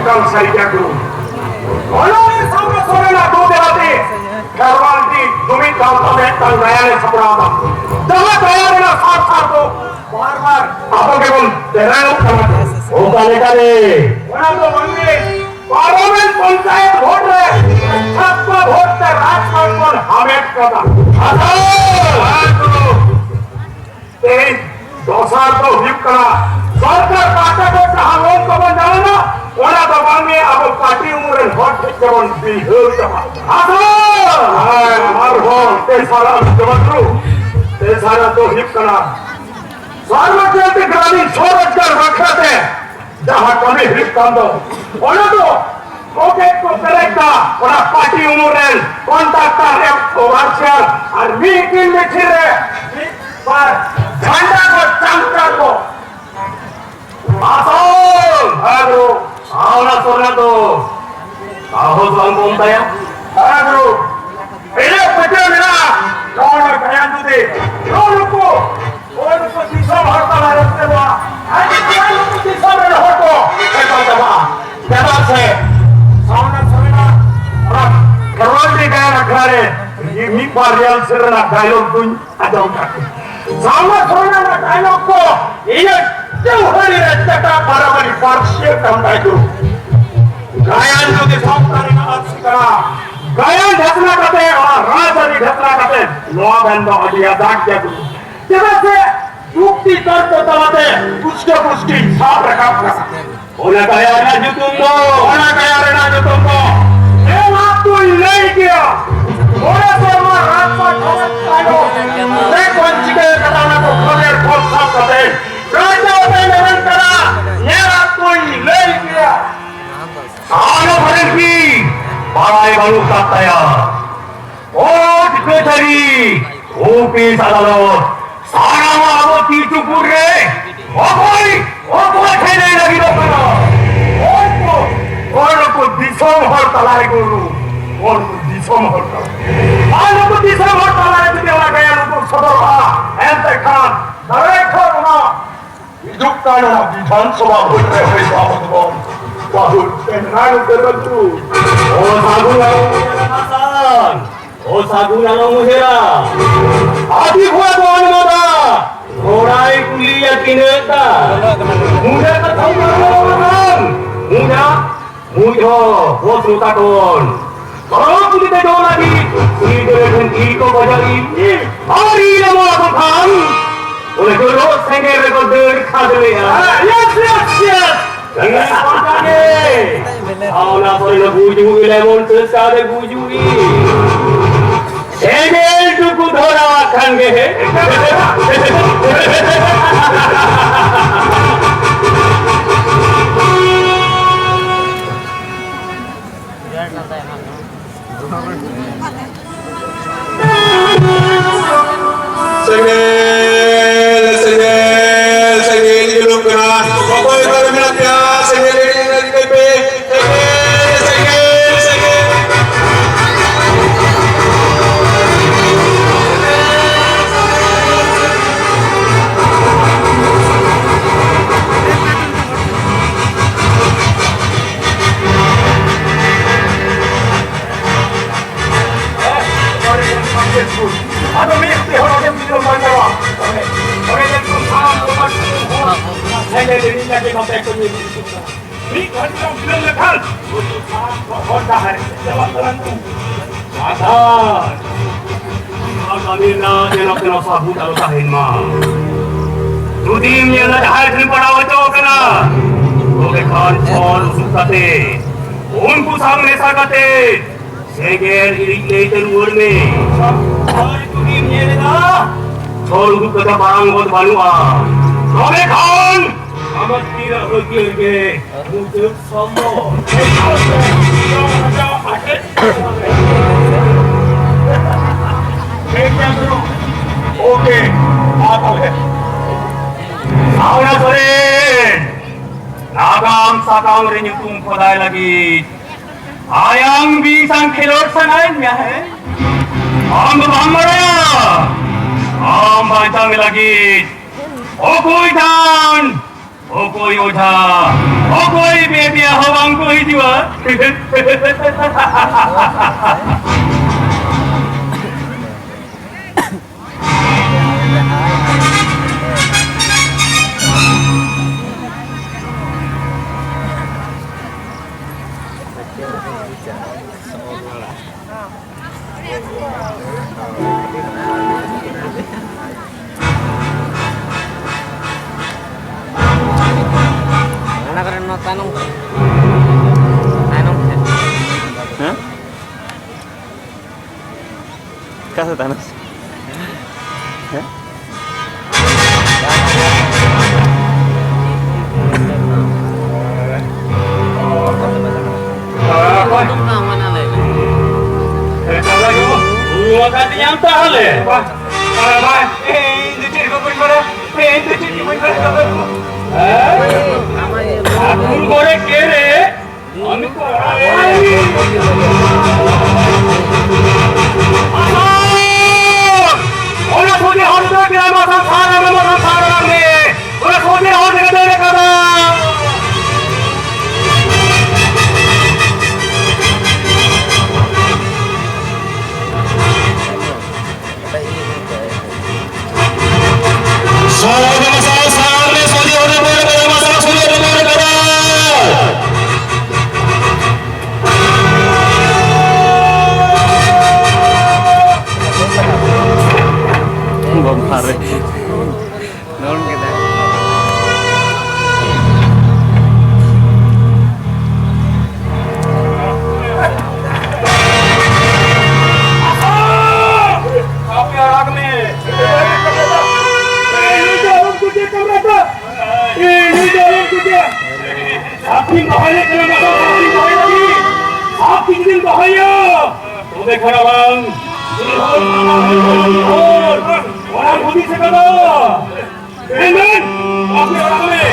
ᱮᱠᱟᱞ ᱥᱟᱹᱨᱤ ᱜᱮᱭᱟ ᱜᱩᱨᱩ᱾ ᱚᱱᱟ ᱜᱮ ᱥᱟᱢᱱᱟ ᱥᱚᱨᱮᱱᱟᱜ ᱫᱩ ᱫᱮᱞᱟᱛᱮ ᱠᱷᱮᱨᱣᱟᱞ ᱴᱤ ᱡᱩᱢᱤᱫ ᱜᱟᱶᱛᱟ ᱢᱤᱫᱴᱟᱝ ᱫᱟᱭᱟ ᱞᱮ ᱥᱟᱯᱲᱟᱣ ᱮᱫᱟ᱾ ᱡᱟᱦᱟᱸ ᱫᱟᱭᱟ ᱨᱮᱱᱟᱜ ᱥᱟᱨ ᱥᱟᱨ ᱫᱚ ᱵᱟᱨ ᱵᱟᱨ ᱟᱵᱚ ᱜᱮᱵᱚᱱ ᱛᱮᱨᱟᱝᱚᱜ ᱠᱟᱱᱟ᱾ ᱚᱠᱟ ᱞᱮᱠᱟᱨᱮ? ᱚᱱᱟ ᱫᱚ ᱵᱟᱝᱜᱮ, ᱯᱟᱨᱞᱟᱢᱮᱱᱴ ᱯᱚᱧᱪᱟᱭᱮᱛ ᱵᱷᱳᱴ ᱨᱮ ᱪᱷᱟᱯᱯᱟ ᱵᱷᱳᱴ ᱛᱮ ᱨᱟᱡᱽᱯᱟᱴ ᱵᱚᱱ ᱦᱟᱢᱮᱴ ᱠᱟᱫᱟ᱾ ᱟᱫᱚ ᱛᱮᱦᱮᱧ ᱫᱚᱥᱟᱨ ᱫᱚ ᱦᱩᱭᱩᱜ ᱠᱟᱱᱟ, ᱥᱚᱨᱠᱟᱨ ᱯᱟᱦᱴᱟ ᱠᱷᱚᱱ ᱡᱟᱦᱟᱸ ᱞᱳᱱ ᱠᱚᱵᱚᱱ ᱧᱟᱢ ᱮᱫᱟ, ᱚᱱᱟ ᱫᱚ ᱵᱟᱝᱜᱮ ᱟᱵᱚ ᱯᱟᱹᱴᱤ ᱩᱢᱩᱞ ᱨᱮᱱ ᱦᱚᱲ ᱴᱷᱮᱱ ᱜᱮᱵᱚᱱ ᱵᱤᱦᱟᱹᱣ ᱪᱟᱵᱟ᱾ ᱟᱫᱚ ᱟᱨᱦᱚᱸ ᱛᱮᱥᱟᱨᱟᱜ ᱡᱚᱢᱟᱜ ᱨᱩ, ᱛᱮᱥᱟᱨᱟᱜ ᱫᱚ ᱦᱩᱭᱩᱜ ᱠᱟᱱᱟ, ᱥᱚᱨᱵᱚ ᱡᱟᱛᱤ ᱜᱨᱟᱢᱤᱱ ᱥᱚᱨᱚᱡᱽᱜᱟᱨ ᱵᱟᱠᱷᱨᱟ ᱛᱮ ᱡᱟᱦᱟᱸ ᱠᱟᱹᱢᱤ ᱦᱩᱭᱩᱜ ᱠᱟᱱ ᱫᱚ, ᱚᱱᱟ ᱫᱚ ᱯᱚᱠᱮᱴ ᱠᱚ ᱯᱮᱨᱮᱡ ᱫᱟ, ᱚᱱᱟ ᱯᱟᱹᱴᱤ ᱩᱢᱩᱞ ᱨᱮᱱ ᱠᱚᱱᱴᱟᱠᱴᱟᱨ ᱮᱢ ᱳᱵᱷᱟᱨᱥᱤᱭᱟᱨ ᱟᱨ ᱢᱤᱫ ᱫᱤᱱ ᱢᱤᱪᱷᱤᱞ ᱨᱮ ᱢᱤᱫ ᱵᱟᱨ ᱡᱷᱟᱱᱰᱟ ᱠᱚ ᱪᱟᱢᱴᱟ ᱠᱚ ᱟᱥᱚᱞ ᱟᱫᱚ ᱟᱣᱲᱟ ᱥᱚᱨᱱᱟ ᱫᱚ ᱥᱟᱦᱚᱥ ᱵᱟᱝ ᱠᱚᱢ ᱛᱟᱭᱟ᱾ ᱟᱫᱚ ᱮᱱᱮᱡ ᱯᱟᱹᱛᱭᱟᱹᱣ ᱢᱮᱱᱟᱜᱼᱟ᱾ ᱱᱚᱜᱼᱚ ᱱᱚᱣᱟ ᱜᱟᱭᱟᱱ ᱡᱩᱫᱤ ᱱᱚᱜᱼᱚ ᱱᱩᱠᱩ ᱦᱳᱭ, ᱱᱩᱠᱩ ᱫᱤᱥᱚᱢ ᱦᱚᱲ ᱛᱟᱞᱟ ᱨᱮ ᱥᱮ ᱱᱚᱣᱟ ᱟᱹᱰᱤ ᱪᱮᱦᱨᱟ ᱱᱩᱠᱩ ᱫᱤᱥᱚᱢ ᱨᱮᱱ ᱦᱚᱲ ᱠᱚ ᱮᱠᱟᱞ ᱪᱟᱵᱟᱜᱼᱟ᱾ ᱪᱮᱫᱟᱜ ᱥᱮ ᱥᱟᱣᱱᱟ ᱥᱚᱨᱮᱱᱟᱜ ᱚᱱᱟ ᱠᱷᱮᱨᱣᱟᱞ ᱰᱤ ᱜᱟᱭᱟᱱ ᱟᱠᱷᱲᱟ ᱨᱮ ᱢᱤᱫ ᱵᱟᱨ ᱨᱤᱦᱟᱨᱥᱮᱞ ᱨᱮᱱᱟᱜ ᱰᱟᱭᱞᱚᱜ ᱫᱩᱧ ᱟᱸᱡᱚᱢ ᱠᱟᱜ ᱜᱮ᱾ ᱥᱟᱣᱱᱟ ᱥᱚᱨᱮᱱᱟᱜ ᱰᱟᱭᱞᱚᱜ ᱠᱚ ᱤᱧᱟᱹᱜ ᱪᱮᱣᱦᱟᱹᱲᱤ ᱨᱮ ᱪᱮᱴᱟ ᱵᱟᱨᱟᱵᱟᱨᱤ ᱯᱟᱨᱥᱤᱭᱟᱹ ᱠᱟᱱ ᱛᱟᱭ ᱫᱩ᱾ ᱜᱟᱭᱟᱱ ᱡᱩᱫᱤ ᱥᱟᱶᱛᱟ ᱨᱮᱱᱟᱜ ᱟᱹᱨᱥᱤ ᱠᱟᱱᱟ, ᱜᱟᱭᱟᱱ ᱰᱷᱟᱥᱞᱟ ᱠᱟᱛᱮ, ᱚᱱᱟ ᱨᱟᱡᱽᱟᱹᱨᱤ ᱰᱷᱟᱥᱞᱟ ᱠᱟᱛᱮ ᱱᱚᱣᱟ ᱢᱮᱱ ᱫᱚ ᱟᱹᱰᱤ ᱟᱡᱷᱟᱴ ᱜᱮᱭᱟ ᱜᱩᱨᱩ᱾ ᱪᱮᱫᱟᱜ ᱥᱮ ᱡᱩᱠᱛᱤ ᱛᱚᱨᱠᱚ ᱛᱟᱞᱟᱛᱮ ᱯᱩᱥᱴᱟᱹ ᱯᱩᱥᱴᱤ ᱥᱟᱵ ᱨᱟᱠᱟᱵ ᱠᱟᱱᱟ᱾ ᱚᱱᱟ ᱜᱟᱭᱟᱱ ᱨᱮᱱᱟᱜ ᱧᱩᱛᱩᱢ ᱫᱚ, ᱚᱱᱟ ᱜᱟᱭᱟᱱ ᱨᱮᱱᱟᱜ ᱧᱩᱛᱩᱢ ᱫᱚ ᱮ ᱢᱟᱛᱩᱧ ᱞᱟᱹᱭ ᱜᱮᱭᱟ᱾ ᱢᱚᱬᱮ ᱥᱮᱨᱢᱟ ᱨᱟᱡᱽᱯᱟᱴ ᱦᱟᱢᱮᱴ ᱛᱟᱭᱱᱚᱢ ᱪᱮᱫ ᱠᱚ ᱪᱤᱠᱟᱹ ᱠᱟᱫᱟ, ᱚᱱᱟ ᱠᱚ ᱠᱷᱚᱸᱫᱮᱨ ᱠᱷᱚᱸᱫ ᱥᱟᱵ ᱠᱟᱛᱮ ᱨᱟᱡᱽᱟ ᱚᱠᱚᱭ ᱢᱮᱢᱮᱱ ᱠᱟᱱᱟ, ᱧᱮᱞ ᱟᱛᱩᱧ ᱞᱟᱹᱭ ᱜᱮᱭᱟ᱾ ᱟᱞᱚ ᱵᱷᱟᱨᱮᱱ ᱠᱤ ᱵᱟᱲᱟᱭ ᱵᱟᱹᱱᱩᱜ ᱠᱟᱫ ᱛᱟᱭᱟ᱾ ᱠᱳᱨᱴ ᱠᱟᱹᱪᱷᱟᱹᱨᱤ, ᱚᱯᱷᱤᱥ ᱟᱫᱟᱞᱚᱛ, ᱥᱟᱱᱟᱢᱟᱜ ᱟᱵᱚ ᱛᱤ ᱪᱩᱯᱩᱫ ᱨᱮ ᱚᱠᱚᱭ, ᱚᱠᱚᱭ ᱴᱷᱮᱱ ᱞᱟᱹᱭ ᱞᱟᱹᱜᱤᱫᱚᱜ ᱠᱟᱱᱟ? ᱚᱠᱚᱭ ᱠᱚ, ᱚᱠᱚᱭ ᱱᱩᱠᱩ ᱫᱤᱥᱚᱢ ᱦᱚᱲ ᱛᱟᱞᱟᱨᱮ ᱜᱩᱨᱩ? ᱚᱠᱚᱭ ᱱᱩᱠᱩ ᱫᱤᱥᱚᱢ ᱦᱚᱲ ᱛᱟᱞᱟᱨᱮ? ᱟᱨ ᱱᱩᱠᱩ ᱫᱤᱥᱚᱢ ᱦᱚᱲ ᱛᱟᱞᱟᱨᱮ ᱡᱩᱫᱤ ᱚᱱᱟ ᱜᱟᱭᱟᱱ ᱱᱩᱠᱩ ᱥᱚᱫᱚᱨᱚᱜᱼᱟ, ᱮᱱᱛᱮ ᱠᱷᱟᱱ ᱫᱟᱲᱮ ᱠᱷᱟᱱ ᱚᱱᱟ ᱦᱤᱡᱩᱜ ᱠᱟᱱ ᱚᱱᱟ ᱵᱤᱫᱷᱟᱱ ᱥᱚᱵᱷᱟ ᱵᱷᱳᱴ ᱨᱮ ᱦᱚᱭ ᱛᱚ ᱟᱵᱚ ᱫᱚᱵᱚᱱ ᱯᱟᱹᱦᱩᱲ ᱯᱮᱱᱟᱝ ᱩᱛᱟᱹᱨ ᱵᱟᱹᱵᱩ᱾ ᱚ ᱥᱟᱹᱜᱩᱱ ᱟᱞᱚᱢ ᱩᱭᱦᱟᱹᱨᱟ ᱢᱟᱨᱥᱟᱞ, ᱚ ᱥᱟᱹᱜᱩᱱ ᱟᱞᱚᱢ ᱩᱭᱦᱟᱹᱨᱟ᱾ ᱟᱹᱰᱤ ᱵᱷᱚᱲᱟ ᱫᱚ ᱚᱱᱩᱢᱟᱫᱟ, ᱵᱷᱚᱲᱟᱭ ᱠᱩᱞᱤᱭᱟ ᱛᱤᱱᱟᱹᱜ ᱫᱟ? ᱢᱩᱸᱰᱟ ᱠᱟᱛᱷᱟ ᱢᱩᱸᱰᱟ, ᱢᱩᱸᱰᱟ ᱢᱩᱸᱡ ᱦᱚᱸ ᱵᱚᱥ ᱢᱚᱛᱟ ᱠᱷᱚᱱ ᱯᱟᱨᱚᱢ ᱤᱫᱤ ᱛᱮ ᱡᱚᱢ ᱞᱟᱹᱜᱤᱫ ᱩᱱᱤ ᱫᱚ ᱮᱠᱷᱚᱱ ᱤᱞ ᱠᱚ ᱵᱟᱡᱟᱣ ᱤᱫ ᱟᱨ ᱤᱞ ᱮᱢᱚᱜ ᱟᱠᱚ ᱠᱷᱟᱱ ᱚᱱᱟ ᱡᱚᱞᱚ ᱥᱮᱸᱜᱮᱞ ᱨᱮᱠᱚ ᱫᱟᱹᱲ ᱠᱷᱟᱫᱽ ᱞᱮᱜᱼᱟ᱾ Yes, yes, yes. ᱤᱞ ᱠᱚ ᱠᱟᱱᱮ᱾ ᱚᱱᱟ ᱥᱚᱭᱱᱚ ᱜᱩᱡᱩᱜ ᱤᱞ ᱮᱢᱚᱱ ᱪᱮᱥᱴᱟ ᱨᱮ ᱜᱩᱡᱩᱜ ᱤᱞ᱾ ᱥᱮᱸᱜᱮᱞ ᱴᱩᱠᱩ ᱫᱷᱚᱨᱟᱣᱟᱜ ᱠᱷᱟᱱ ᱜᱮ᱾ ᱥᱮᱸᱜᱮᱞ, ᱥᱮᱸᱜᱮᱞ, ᱥᱮᱸᱜᱮᱞ ᱡᱩᱞᱩᱜ ᱠᱟᱱᱟ᱾ ᱚᱠᱚᱭ ᱚᱠᱟᱨᱮ ᱢᱮᱱᱟᱜ ᱯᱮᱭᱟ? ᱥᱮᱸᱜᱮᱞ ᱤᱲᱤᱡ ᱤᱲᱤᱡ ᱯᱮ᱾ ᱥᱮᱸᱜᱮᱞ, ᱥᱮᱸᱜᱮᱞ, ᱥᱮᱸᱜᱮᱞ᱾ ᱞᱮᱠᱷᱟᱱ ᱩᱱᱠᱩ ᱥᱟᱱᱟᱢ ᱠᱚ ᱦᱚᱨ ᱰᱟᱦᱟᱨ ᱨᱮ ᱪᱟᱞᱟᱜ ᱠᱟᱱᱟ ᱠᱚ᱾ ᱥᱟᱵᱫᱷᱟᱱ! ᱱᱚᱣᱟ ᱠᱟᱹᱢᱤ ᱨᱮᱱᱟᱜ ᱡᱮᱱᱚ ᱠᱳᱱᱳ ᱥᱟᱹᱵᱩᱫ ᱟᱞᱚ ᱛᱟᱦᱮᱱ ᱢᱟ᱾ ᱡᱩᱫᱤᱢ ᱧᱮᱞᱟ ᱡᱟᱦᱟᱸᱭ ᱴᱷᱮᱱ ᱯᱟᱲᱟᱣ ᱦᱚᱪᱚ ᱟᱠᱟᱱᱟ, ᱛᱚᱵᱮ ᱠᱷᱟᱱ ᱪᱷᱚᱞ ᱩᱫᱩᱜ ᱠᱟᱛᱮ ᱩᱱᱠᱩ ᱥᱟᱶ ᱢᱮᱥᱟ ᱠᱟᱛᱮ ᱥᱮᱸᱜᱮᱞ ᱤᱲᱤᱡ ᱞᱟᱹᱭ ᱛᱮ ᱨᱩᱣᱟᱹᱲ ᱢᱮ᱾ ᱟᱨ ᱡᱩᱫᱤᱢ ᱧᱮᱞ ᱮᱫᱟ, ᱪᱷᱚᱞ ᱩᱫᱩᱜ ᱠᱟᱛᱮ ᱢᱟᱲᱟᱝ ᱜᱚᱫ ᱵᱟᱹᱱᱩᱜᱼᱟ, ᱛᱚᱵᱮ ᱠᱷᱟᱱ ᱟᱢᱟᱜ ᱛᱤ ᱨᱮ ᱦᱟᱹᱛᱭᱟᱹᱨ ᱜᱮ ᱢᱩᱪᱟᱹᱫ ᱥᱚᱢᱵᱚᱞ᱾ ᱴᱷᱤᱠ ᱜᱮᱭᱟ, ᱵᱨᱚ᱾ ᱳᱠᱮ, ᱢᱟ ᱛᱟᱦᱞᱮ᱾ ᱥᱟᱣᱲᱟ ᱥᱚᱨᱮᱱ, ᱱᱟᱜᱟᱢ ᱥᱟᱠᱟᱢ ᱨᱮ ᱧᱩᱛᱩᱢ ᱠᱷᱚᱫᱟᱭ ᱞᱟᱹᱜᱤᱫ ᱟᱭᱟᱝ ᱵᱤᱧ ᱥᱟᱝ ᱠᱷᱮᱞᱳᱰ ᱥᱟᱱᱟᱭᱮᱫ ᱢᱮᱭᱟ, ᱦᱮᱸ? ᱟᱢ ᱫᱚ ᱵᱟᱢ ᱵᱟᱲᱟᱭᱟ? ᱟᱢ ᱵᱟᱧᱪᱟᱣ ᱢᱮ ᱞᱟᱹᱜᱤᱫ ᱚᱠᱚᱭ ᱴᱷᱮᱱ ᱚᱠᱚᱭ ᱚᱡᱷᱟ, ᱚᱠᱚᱭ ᱵᱮᱫᱤᱭᱟ ᱦᱚᱸ ᱵᱟᱝ ᱠᱚ ᱦᱤᱡᱩᱜᱼᱟ᱾ ᱚᱱᱟ ᱠᱚᱨᱮ ᱱᱚᱣᱟ ᱛᱟᱭᱱᱚᱢ ᱠᱚᱨᱮ᱾ ᱛᱟᱭᱱᱚᱢ ᱥᱮᱫ᱾ ᱦᱮᱸ? ᱚᱠᱟ ᱥᱮᱫ ᱛᱟᱭᱱᱚᱢ ᱥᱮᱫ? ᱦᱮᱸ? ᱛᱟᱦᱞᱮ᱾ ᱤᱧ ᱫᱚ ᱪᱮᱫ ᱦᱚᱸ ᱵᱟᱹᱧ ᱵᱟᱲᱟᱭᱟ᱾ ᱤᱧ ᱫᱚ ᱪᱮᱫ ᱦᱚᱸ ᱵᱟᱹᱧ ᱵᱟᱲᱟᱭᱟ᱾ ᱦᱮᱸ? ᱟᱹᱛᱩ ᱠᱚᱨᱮ ᱠᱮ ᱨᱮ ᱚᱱᱟ ᱥᱚᱡᱷᱮ ᱦᱚᱲ ᱫᱚ ᱜᱮ ᱟᱭᱢᱟ ᱥᱟᱱᱛᱟᱲ, ᱟᱭᱢᱟ ᱥᱟᱱᱛᱟᱲ ᱨᱮ ᱚᱱᱟ ᱥᱚᱡᱷᱮ ᱦᱚᱲ ᱫᱚ ᱫᱟᱹᱲ ᱠᱟᱫᱟ᱾ ᱥᱚᱡᱷᱮ ᱦᱚᱲ ᱫᱚ ᱫᱟᱹᱲ ᱠᱟᱫᱟ᱾ ᱥᱟᱛ ᱫᱤᱱ ᱫᱚᱦᱚᱭᱟ᱾ ᱛᱚᱵᱮ ᱠᱷᱟᱱ ᱟᱞᱟᱝ ᱚᱱᱟ ᱦᱩᱫᱤᱥ ᱠᱟᱫᱟ᱾ ᱢᱮᱱᱫᱟᱹᱧ, ᱟᱯᱮ ᱚᱲᱟᱜ ᱨᱮ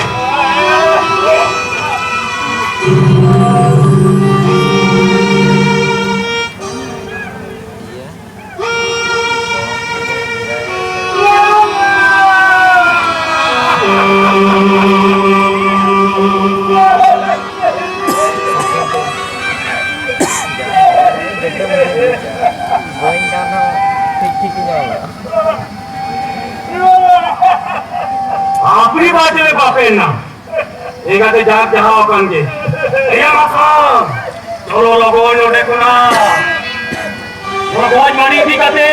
ᱵᱟᱹᱧ ᱜᱟᱱᱚᱜ, ᱴᱷᱤᱠ ᱴᱷᱤᱠ ᱤᱧ ᱚᱞᱟ᱾ ᱟᱯᱲᱤ ᱵᱟᱡᱮ ᱵᱟᱯᱮ ᱱᱟ᱾ ᱮᱸᱜᱟᱛᱮ ᱡᱟᱠ ᱡᱟᱦᱟᱸ ᱟᱠᱟᱱ ᱜᱮ᱾ ᱮᱭᱟ ᱢᱟᱥᱟ, ᱪᱚᱞᱚ ᱞᱚᱜᱚᱱ ᱱᱚᱰᱮ ᱠᱷᱚᱱᱟᱜ᱾ ᱱᱚᱣᱟ ᱵᱚᱡᱽ ᱢᱟᱹᱱᱤ ᱤᱫᱤ ᱠᱟᱛᱮ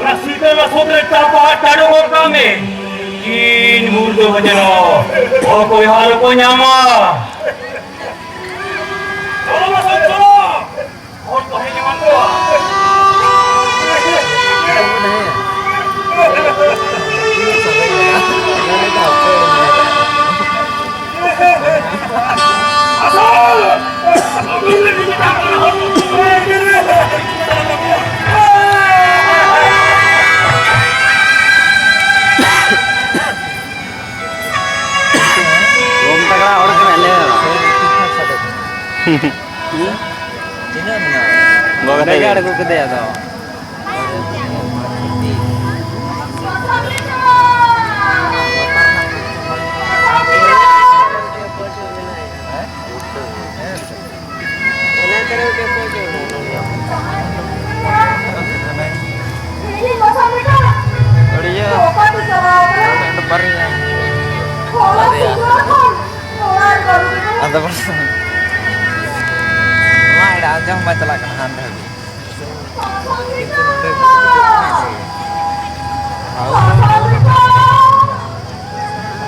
ᱚᱱᱟ ᱥᱤᱛᱟᱹ ᱞᱚᱥᱚᱫ ᱨᱮ ᱪᱟᱯᱟ ᱪᱟᱰᱚ ᱜᱚᱫ ᱠᱟᱜ ᱢᱮ᱾ ᱛᱤᱱ ᱢᱩᱨᱫᱟᱹ ᱦᱚᱡᱮᱱᱚ ᱚᱠᱚᱭ ᱦᱚᱸ ᱟᱞᱚ ᱠᱚ ᱧᱟᱢᱟ᱾ ᱪᱚᱞᱚ ᱢᱟᱥᱟ, ᱪᱚᱞᱚ᱾ ᱦᱚᱲ ᱠᱚ ᱦᱮᱡ ᱮᱢᱟᱱ ᱠᱚᱣᱟ᱾ ᱜᱚᱢ ᱛᱟᱜᱲᱟ ᱦᱚᱲ ᱠᱟᱱᱟᱭ, ᱞᱟᱹᱭ ᱢᱮ᱾ ᱦᱩᱸ? ᱛᱤᱱᱟᱹᱜ ᱢᱮᱱᱟᱜᱼᱟ? ᱜᱚᱜᱚ ᱚᱸᱰᱮ ᱜᱮ ᱛᱟᱹᱠᱤᱱ᱾ ᱟᱬᱜᱚ ᱠᱮᱫᱮᱭᱟ ᱟᱫᱚ᱾ ᱵᱟᱨᱭᱟ᱾ ᱟᱫᱚ ᱵᱟᱝ᱾ ᱱᱚᱣᱟ ᱮᱲᱟ ᱟᱸᱡᱚᱢ ᱵᱟᱭ ᱪᱟᱞᱟᱜ ᱠᱟᱱᱟ ᱦᱟᱱᱛᱮ ᱦᱟᱹᱵᱤᱡ᱾ ᱠᱤᱱᱛᱩ ᱱᱚᱰᱮ ᱜᱩᱰᱩ ᱠᱚ ᱫᱚ ᱢᱮᱱᱟᱜ ᱜᱮᱭᱟ᱾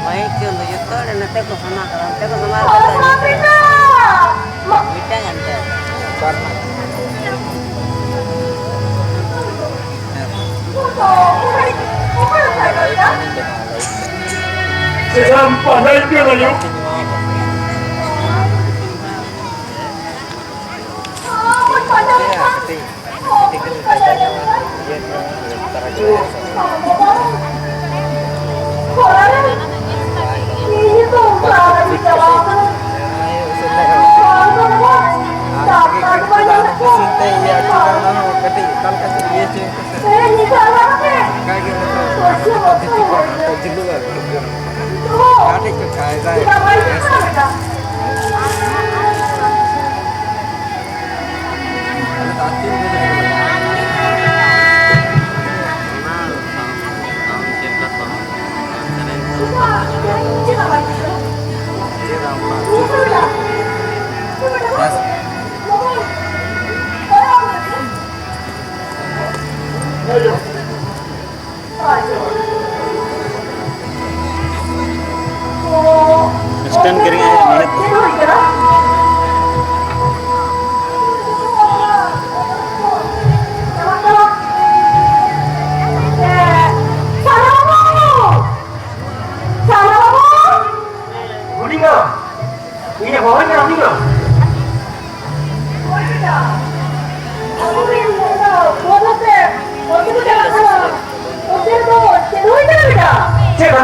ᱵᱟᱭ ᱪᱚᱸᱫᱟ, ᱡᱚᱛᱚ ᱦᱚᱲ ᱱᱚᱛᱮ ᱠᱚ ᱥᱟᱢᱟ ᱠᱟᱱᱟ, ᱚᱱᱛᱮ ᱠᱚ ᱥᱟᱢᱟ ᱠᱟᱱᱟ, ᱢᱤᱫᱴᱟᱝ ᱜᱟᱱ ᱛᱮ᱾ ᱪᱮᱫᱟᱜ ᱮᱢ ᱯᱟᱸᱡᱟᱭᱮᱫ ᱠᱟᱱᱟ ᱭᱳ?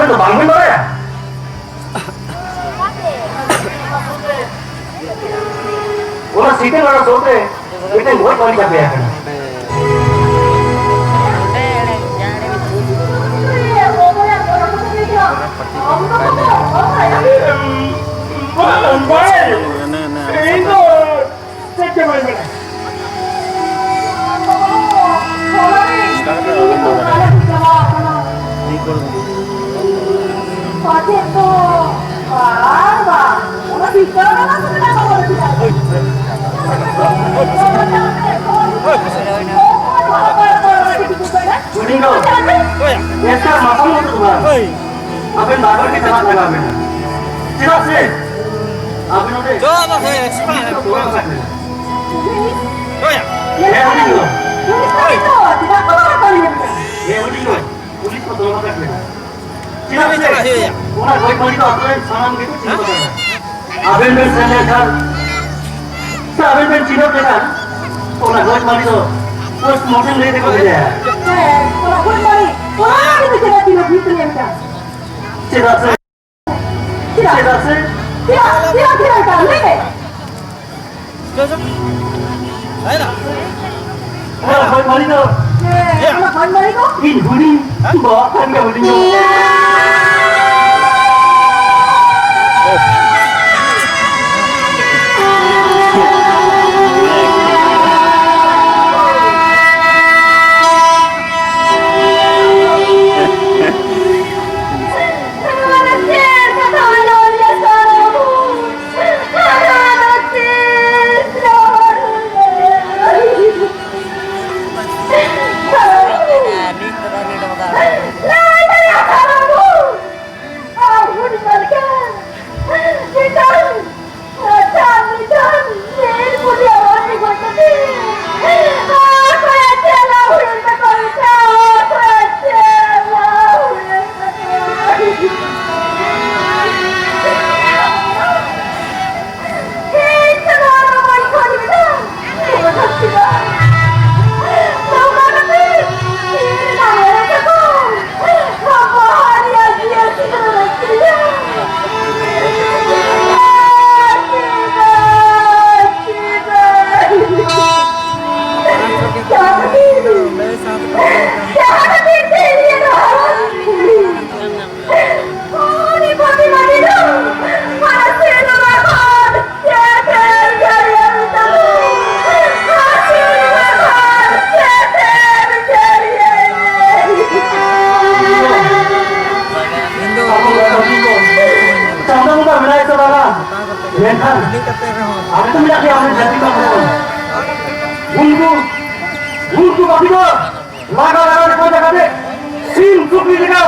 ᱫᱚ ᱵᱟᱝ ᱵᱤᱱ ᱵᱟᱲᱟᱭᱟ? ᱚᱱᱟ ᱥᱤᱴᱟᱹ ᱜᱟᱰᱟ ᱥᱩᱨ ᱨᱮ ᱢᱤᱫᱴᱮᱱ ᱜᱚᱡ ᱵᱟᱹᱲᱤᱡ ᱟᱯᱮᱭᱟ ᱠᱟᱱᱟ᱾ ᱤᱧ ᱫᱚ ᱪᱮᱫ ᱜᱮ ᱵᱟᱹᱧ ᱢᱮᱱᱟ᱾ ᱯᱟᱪᱮᱫ ᱫᱚ ᱵᱟᱨ ᱵᱟᱨ ᱚᱱᱟ ᱵᱷᱤᱛᱟᱹᱨ ᱨᱮ ᱵᱟᱝ ᱥᱮᱴᱮᱨ ᱵᱚᱞᱚ ᱠᱮᱫᱟ᱾ ᱩᱱᱤ ᱫᱚ ᱮᱥᱠᱟᱨ ᱢᱟᱛᱟᱞ ᱢᱚᱛᱚ ᱫᱚ ᱵᱟᱝ᱾ ᱟᱵᱮᱱ ᱵᱟᱨ ᱵᱟᱨ ᱜᱮ ᱪᱟᱞᱟᱜ ᱞᱟᱜᱟᱣ ᱵᱮᱱᱟ᱾ ᱪᱮᱫᱟᱜ ᱥᱮ ᱟᱵᱮᱱ ᱱᱚᱰᱮ ᱪᱚᱞᱚ ᱥᱮ, ᱮᱥᱠᱟᱨ᱾ ᱦᱮᱸ, ᱦᱩᱰᱤᱧ ᱫᱚ᱾ ᱦᱮᱸ, ᱦᱩᱰᱤᱧ ᱫᱚ᱾ ᱯᱩᱞᱤᱥ ᱠᱚ ᱛᱚᱞᱚ ᱟᱠᱟᱫ ᱢᱮᱭᱟ᱾ ᱪᱮᱫᱟᱜ ᱥᱮ ᱚᱱᱟ ᱜᱚᱡ ᱢᱟᱹᱱᱢᱤ ᱫᱚ ᱟᱛᱳ ᱨᱮᱱ ᱥᱟᱱᱟᱢ ᱜᱮᱠᱚ ᱪᱤᱱᱦᱟᱹᱣ ᱟᱠᱟᱱᱟ᱾ ᱟᱵᱮᱱ ᱵᱮᱱ ᱥᱮᱱ ᱞᱮᱱᱠᱷᱟᱱ ᱥᱮ ᱟᱵᱮᱱ ᱵᱮᱱ ᱪᱤᱱᱦᱟᱹᱣ ᱞᱮᱠᱷᱟᱱ ᱚᱱᱟ ᱜᱚᱡ ᱢᱟᱹᱱᱢᱤ ᱫᱚ ᱯᱳᱥᱴᱢᱚᱨᱴᱮᱢ ᱞᱟᱹᱭ ᱛᱮᱠᱚ ᱵᱷᱮᱡᱟᱭᱟ᱾ ᱦᱮᱸ, ᱚᱱᱟ ᱜᱚᱡ ᱢᱟᱹᱱᱢᱤ, ᱚᱱᱟ ᱜᱮ ᱪᱮᱫᱟᱜ ᱪᱤᱱᱦᱟᱹᱣ ᱦᱩᱭᱩᱜ ᱛᱟᱞᱮᱭᱟ ᱢᱤᱫᱴᱟᱝ? ᱪᱮᱫᱟᱜ ᱥᱮ ᱪᱮᱫᱟᱜ? ᱪᱮᱫᱟᱜ ᱥᱮ ᱪᱮᱫᱟᱜ? ᱪᱮᱫᱟᱜ? ᱪᱮᱫᱟᱜ? ᱞᱟᱹᱭ ᱢᱮ᱾ ᱦᱮᱸ, ᱦᱳᱭ, ᱢᱟᱹᱞᱤᱠ ᱫᱚ᱾ ᱦᱮᱸ, ᱦᱳᱭ, ᱢᱟᱹᱞᱤᱠ ᱫᱚ᱾ ᱤᱧ ᱦᱩᱰᱤᱧ, ᱵᱟᱵᱟ ᱠᱷᱚᱱ ᱜᱮ ᱦᱩᱰᱤᱧ ᱫᱚ᱾ ᱢᱮᱱᱟᱜ ᱜᱮᱭᱟ ᱟᱵᱚ ᱡᱟᱹᱛᱤ ᱠᱚ᱾ ᱩᱱᱠᱩ, ᱩᱱᱠᱩ ᱵᱟᱹᱠᱤ ᱫᱚ ᱞᱟᱜᱟ ᱞᱟᱜᱟ ᱨᱮᱠᱚ ᱡᱟᱭᱜᱟ ᱛᱮ ᱥᱤᱢ ᱥᱩᱠᱨᱤ ᱞᱮᱠᱟ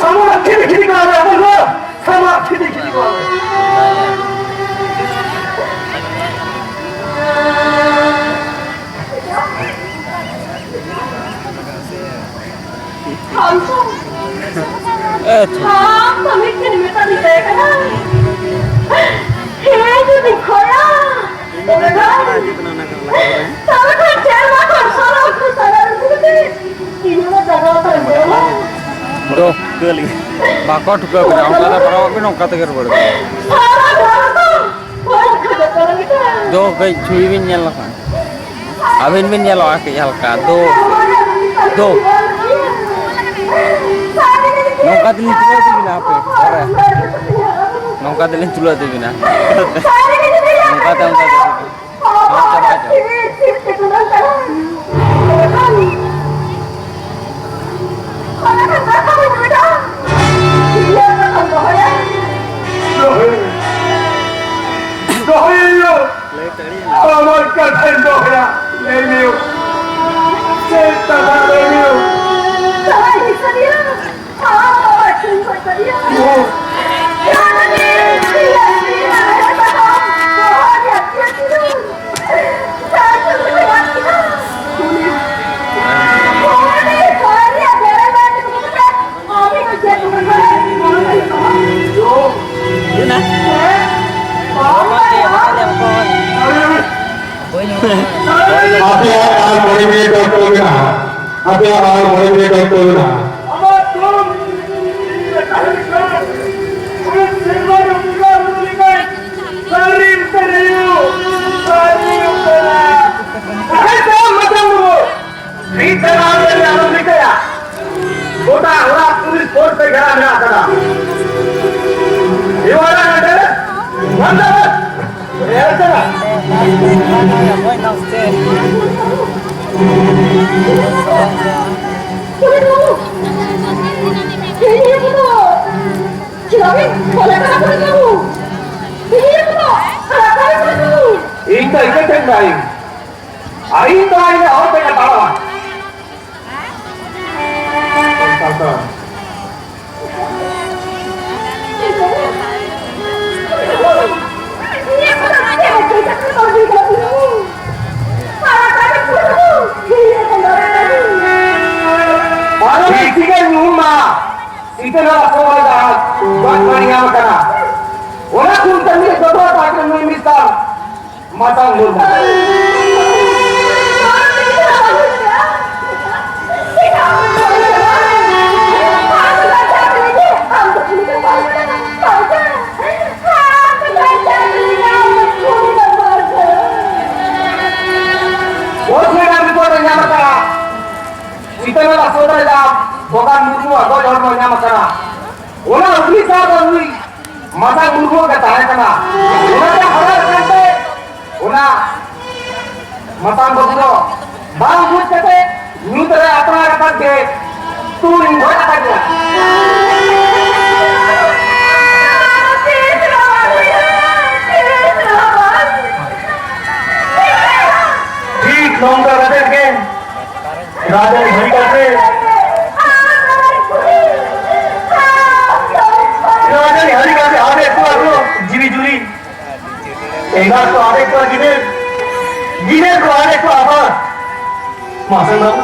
ᱥᱟᱢᱟᱝ ᱨᱮ ᱠᱷᱤᱫᱤ ᱠᱷᱤᱫᱤ ᱠᱚ ᱟᱞᱮ ᱟᱵᱚ ᱫᱚ ᱥᱟᱢᱟᱝ ᱠᱷᱤᱫᱤ ᱠᱷᱤᱫᱤ ᱠᱚ ᱟᱞᱮ᱾ ᱟᱪᱪᱷᱟ᱾ ᱟᱢ ᱫᱚ ᱢᱤᱫᱴᱮᱱ ᱢᱮᱛᱟ ᱫᱤᱧ ᱛᱟᱦᱮᱸ ᱠᱟᱱᱟ᱾ ᱦᱮᱸ, ᱡᱩᱫᱤ ᱠᱷᱚᱭᱟ, ᱛᱚᱵᱮ ᱠᱷᱟᱱ, ᱛᱚᱵᱮ ᱠᱷᱟᱱ ᱪᱮᱫ ᱵᱟᱠᱚ ᱥᱚᱨᱚᱜ ᱠᱚ ᱥᱟᱨᱟ ᱨᱩᱠᱩ ᱠᱟᱛᱮ ᱤᱧ ᱦᱚᱸ ᱫᱟᱜᱟ ᱛᱟᱦᱮᱸ ᱠᱟᱱᱟ᱾ ᱫᱚ, ᱵᱟᱠᱚ ᱴᱷᱩᱠᱟᱹᱣ ᱵᱮᱱᱟ, ᱚᱱᱠᱟ ᱫᱚ ᱯᱟᱨᱚᱢᱚᱜ ᱵᱤᱱ, ᱚᱱᱠᱟ ᱛᱮᱜᱮ ᱨᱩᱣᱟᱹᱲ ᱵᱤᱱ᱾ ᱥᱟᱨᱟ ᱫᱷᱚᱨᱚᱢ ᱫᱚ ᱫᱚ ᱠᱟᱹᱡ ᱪᱷᱩᱵᱤ ᱵᱤᱱ ᱧᱮᱞ ᱞᱮᱠᱷᱟᱱ᱾ ᱟᱹᱵᱤᱱ ᱵᱤᱱ ᱧᱮᱞᱚᱜᱼᱟ ᱠᱟᱹᱡ ᱦᱟᱞᱠᱟ᱾ ᱫᱳ, ᱫᱳ᱾ ᱱᱚᱝᱠᱟ ᱛᱮᱞᱤᱧ ᱛᱩᱞᱟᱹᱣ ᱤᱫᱤ ᱵᱤᱱᱟ, ᱦᱟᱯᱮ, ᱯᱚᱨᱮ᱾ ᱱᱚᱝᱠᱟ ᱛᱮᱞᱤᱧ ᱛᱩᱞᱟᱹᱣ ᱤᱫᱤ ᱵᱤᱱᱟ᱾ ᱱᱚᱝᱠᱟ ᱛᱮ, ᱚᱱᱠᱟ ᱛᱮ᱾ ᱦᱚᱸ, ᱪᱟᱵᱟ ᱦᱚᱪᱚ᱾ ᱚᱱᱟ ᱠᱷᱟᱱ ᱠᱟᱛᱷᱟ ᱵᱟᱹᱧ ᱵᱩᱡᱟ᱾ ᱤᱧᱟᱹᱜ ᱠᱟᱛᱷᱟᱢ ᱫᱚᱦᱚᱭᱟ? ᱫᱚᱦᱚᱭ᱾ ᱫᱚᱦᱚᱭᱟᱹᱧ᱾ ᱟᱢᱟᱜ ᱠᱟᱛᱷᱟᱧ ᱫᱚᱦᱚᱭᱟ᱾ ᱞᱟᱹᱭ ᱢᱮ᱾ ᱪᱮᱫ ᱠᱟᱛᱷᱟ ᱞᱟᱹᱭ ᱢᱮ? ᱥᱟᱹᱨᱤ ᱥᱟᱹᱨᱤᱭᱟ᱾ ᱟᱯᱮᱭᱟᱜ ᱟᱨ ᱢᱚᱬᱮ ᱢᱤᱱᱤᱴ ᱚᱠᱛᱚ ᱢᱮᱱᱟᱜᱼᱟ᱾ ᱟᱯᱮᱭᱟᱜ ᱟᱨ ᱢᱚᱬᱮ ᱢᱤᱱᱤᱴ ᱚᱠᱛᱚ ᱢᱮᱱᱟᱜᱼᱟ᱾ ᱟᱢᱟᱜ ᱫᱩᱠ ᱛᱟᱦᱮᱸ ᱠᱟᱱ ᱩᱱᱤ ᱥᱮᱨᱢᱟ ᱨᱮ ᱵᱚᱸᱜᱟ ᱵᱩᱨᱩ ᱞᱮᱠᱟᱭ ᱥᱟᱹᱨᱤ ᱩᱛᱟᱹᱨ ᱟᱭᱳ, ᱥᱟᱹᱨᱤ ᱩᱛᱟᱹᱨᱟ᱾ ᱛᱟᱦᱮᱸ ᱠᱟᱱ ᱢᱟᱛᱟᱞ ᱵᱩᱨᱩ, ᱢᱤᱫ ᱥᱮᱨᱢᱟ ᱨᱮ ᱟᱞᱚᱢ ᱨᱤᱠᱟᱹᱭᱟ᱾ ᱜᱚᱴᱟ ᱦᱚᱲᱟᱜ ᱯᱩᱞᱤᱥ ᱯᱷᱳᱨᱥ ᱛᱮ ᱜᱷᱮᱨᱟ ᱢᱮᱱᱟᱜ ᱟᱠᱟᱫᱟ᱾ You are under arrest. ᱤᱧ ᱫᱚ ᱤᱠᱟᱹ ᱴᱷᱮᱱ ᱫᱚ ᱟᱭᱩ᱾ ᱟᱭᱩ ᱫᱚ ᱟᱭᱩ ᱦᱚᱲ ᱴᱷᱮᱱ ᱮ ᱛᱟᱲᱟᱢᱟ᱾ ᱟᱨ ᱢᱤᱫ ᱴᱷᱤᱠᱟᱹ ᱧᱩᱦᱩᱢ ᱢᱟ, ᱤᱛᱟᱹ ᱱᱟᱞᱟ ᱥᱚᱢᱚᱭ ᱫᱚ ᱵᱟᱝ ᱧᱟᱢ ᱟᱠᱟᱱᱟ᱾ ᱚᱱᱟ ᱠᱷᱚᱱ ᱛᱟᱹᱢᱤᱞ ᱫᱚ ᱛᱟᱦᱮᱸ ᱠᱟᱱᱟ ᱱᱩᱭ ᱢᱤᱫᱴᱟᱝ ᱢᱟᱛᱟᱝ ᱢᱩᱨᱢᱩ᱾ ᱯᱳᱥᱴᱢᱚᱨᱴᱮᱢ ᱨᱤᱯᱳᱨᱴ ᱨᱮ ᱧᱟᱢ ᱟᱠᱟᱱᱟ, ᱤᱛᱟᱹ ᱱᱟᱞᱟ ᱥᱩᱨ ᱨᱮ ᱡᱟᱦᱟᱸ ᱵᱷᱚᱜᱟᱱ ᱢᱩᱨᱢᱩᱣᱟᱜ ᱜᱚᱡ ᱦᱚᱲᱢᱚ ᱧᱟᱢ ᱟᱠᱟᱱᱟ, ᱚᱱᱟ ᱩᱜᱽᱱᱤ ᱥᱟᱶ ᱫᱚ ᱱᱩᱭ ᱢᱟᱛᱟᱝ ᱢᱩᱨᱢᱩ ᱜᱮ ᱛᱟᱦᱮᱸ ᱠᱟᱱᱟ᱾ ᱚᱱᱟᱛᱮ ᱦᱟᱨᱟ ᱟᱠᱟᱱ ᱛᱮ ᱚᱱᱟ ᱢᱟᱛᱟᱝ ᱵᱟᱹᱵᱩ ᱫᱚ ᱵᱟᱝ ᱵᱩᱡᱽ ᱠᱟᱛᱮ ᱧᱩᱛ ᱨᱮ ᱟᱯᱱᱟᱨ ᱟᱠᱟᱫ ᱜᱮ ᱛᱩᱧ ᱜᱚᱡ ᱟᱠᱟᱫᱮᱭᱟ᱾ ᱴᱷᱤᱠ ᱱᱚᱝᱠᱟ ᱠᱟᱛᱮ ᱜᱮ ᱨᱟᱡᱟᱨᱤ ᱦᱟᱹᱨᱤ ᱠᱟᱛᱮ, ᱨᱟᱡᱟᱨᱤ ᱦᱟᱹᱨᱤ ᱠᱟᱛᱮ ᱟᱵᱮ ᱠᱚᱣᱟ ᱠᱚ ᱡᱤᱣᱤ ᱡᱩᱨᱤ᱾ ᱮᱸᱜᱟᱛ ᱠᱚ ᱟᱵᱮ ᱠᱚᱣᱟ ᱜᱤᱫᱟᱹᱨ, ᱜᱤᱫᱟᱹᱨ ᱠᱚ ᱟᱵᱮ ᱠᱚᱣᱟ ᱟᱯᱟᱛ᱾ ᱢᱟᱥᱮ ᱵᱟᱹᱵᱩ,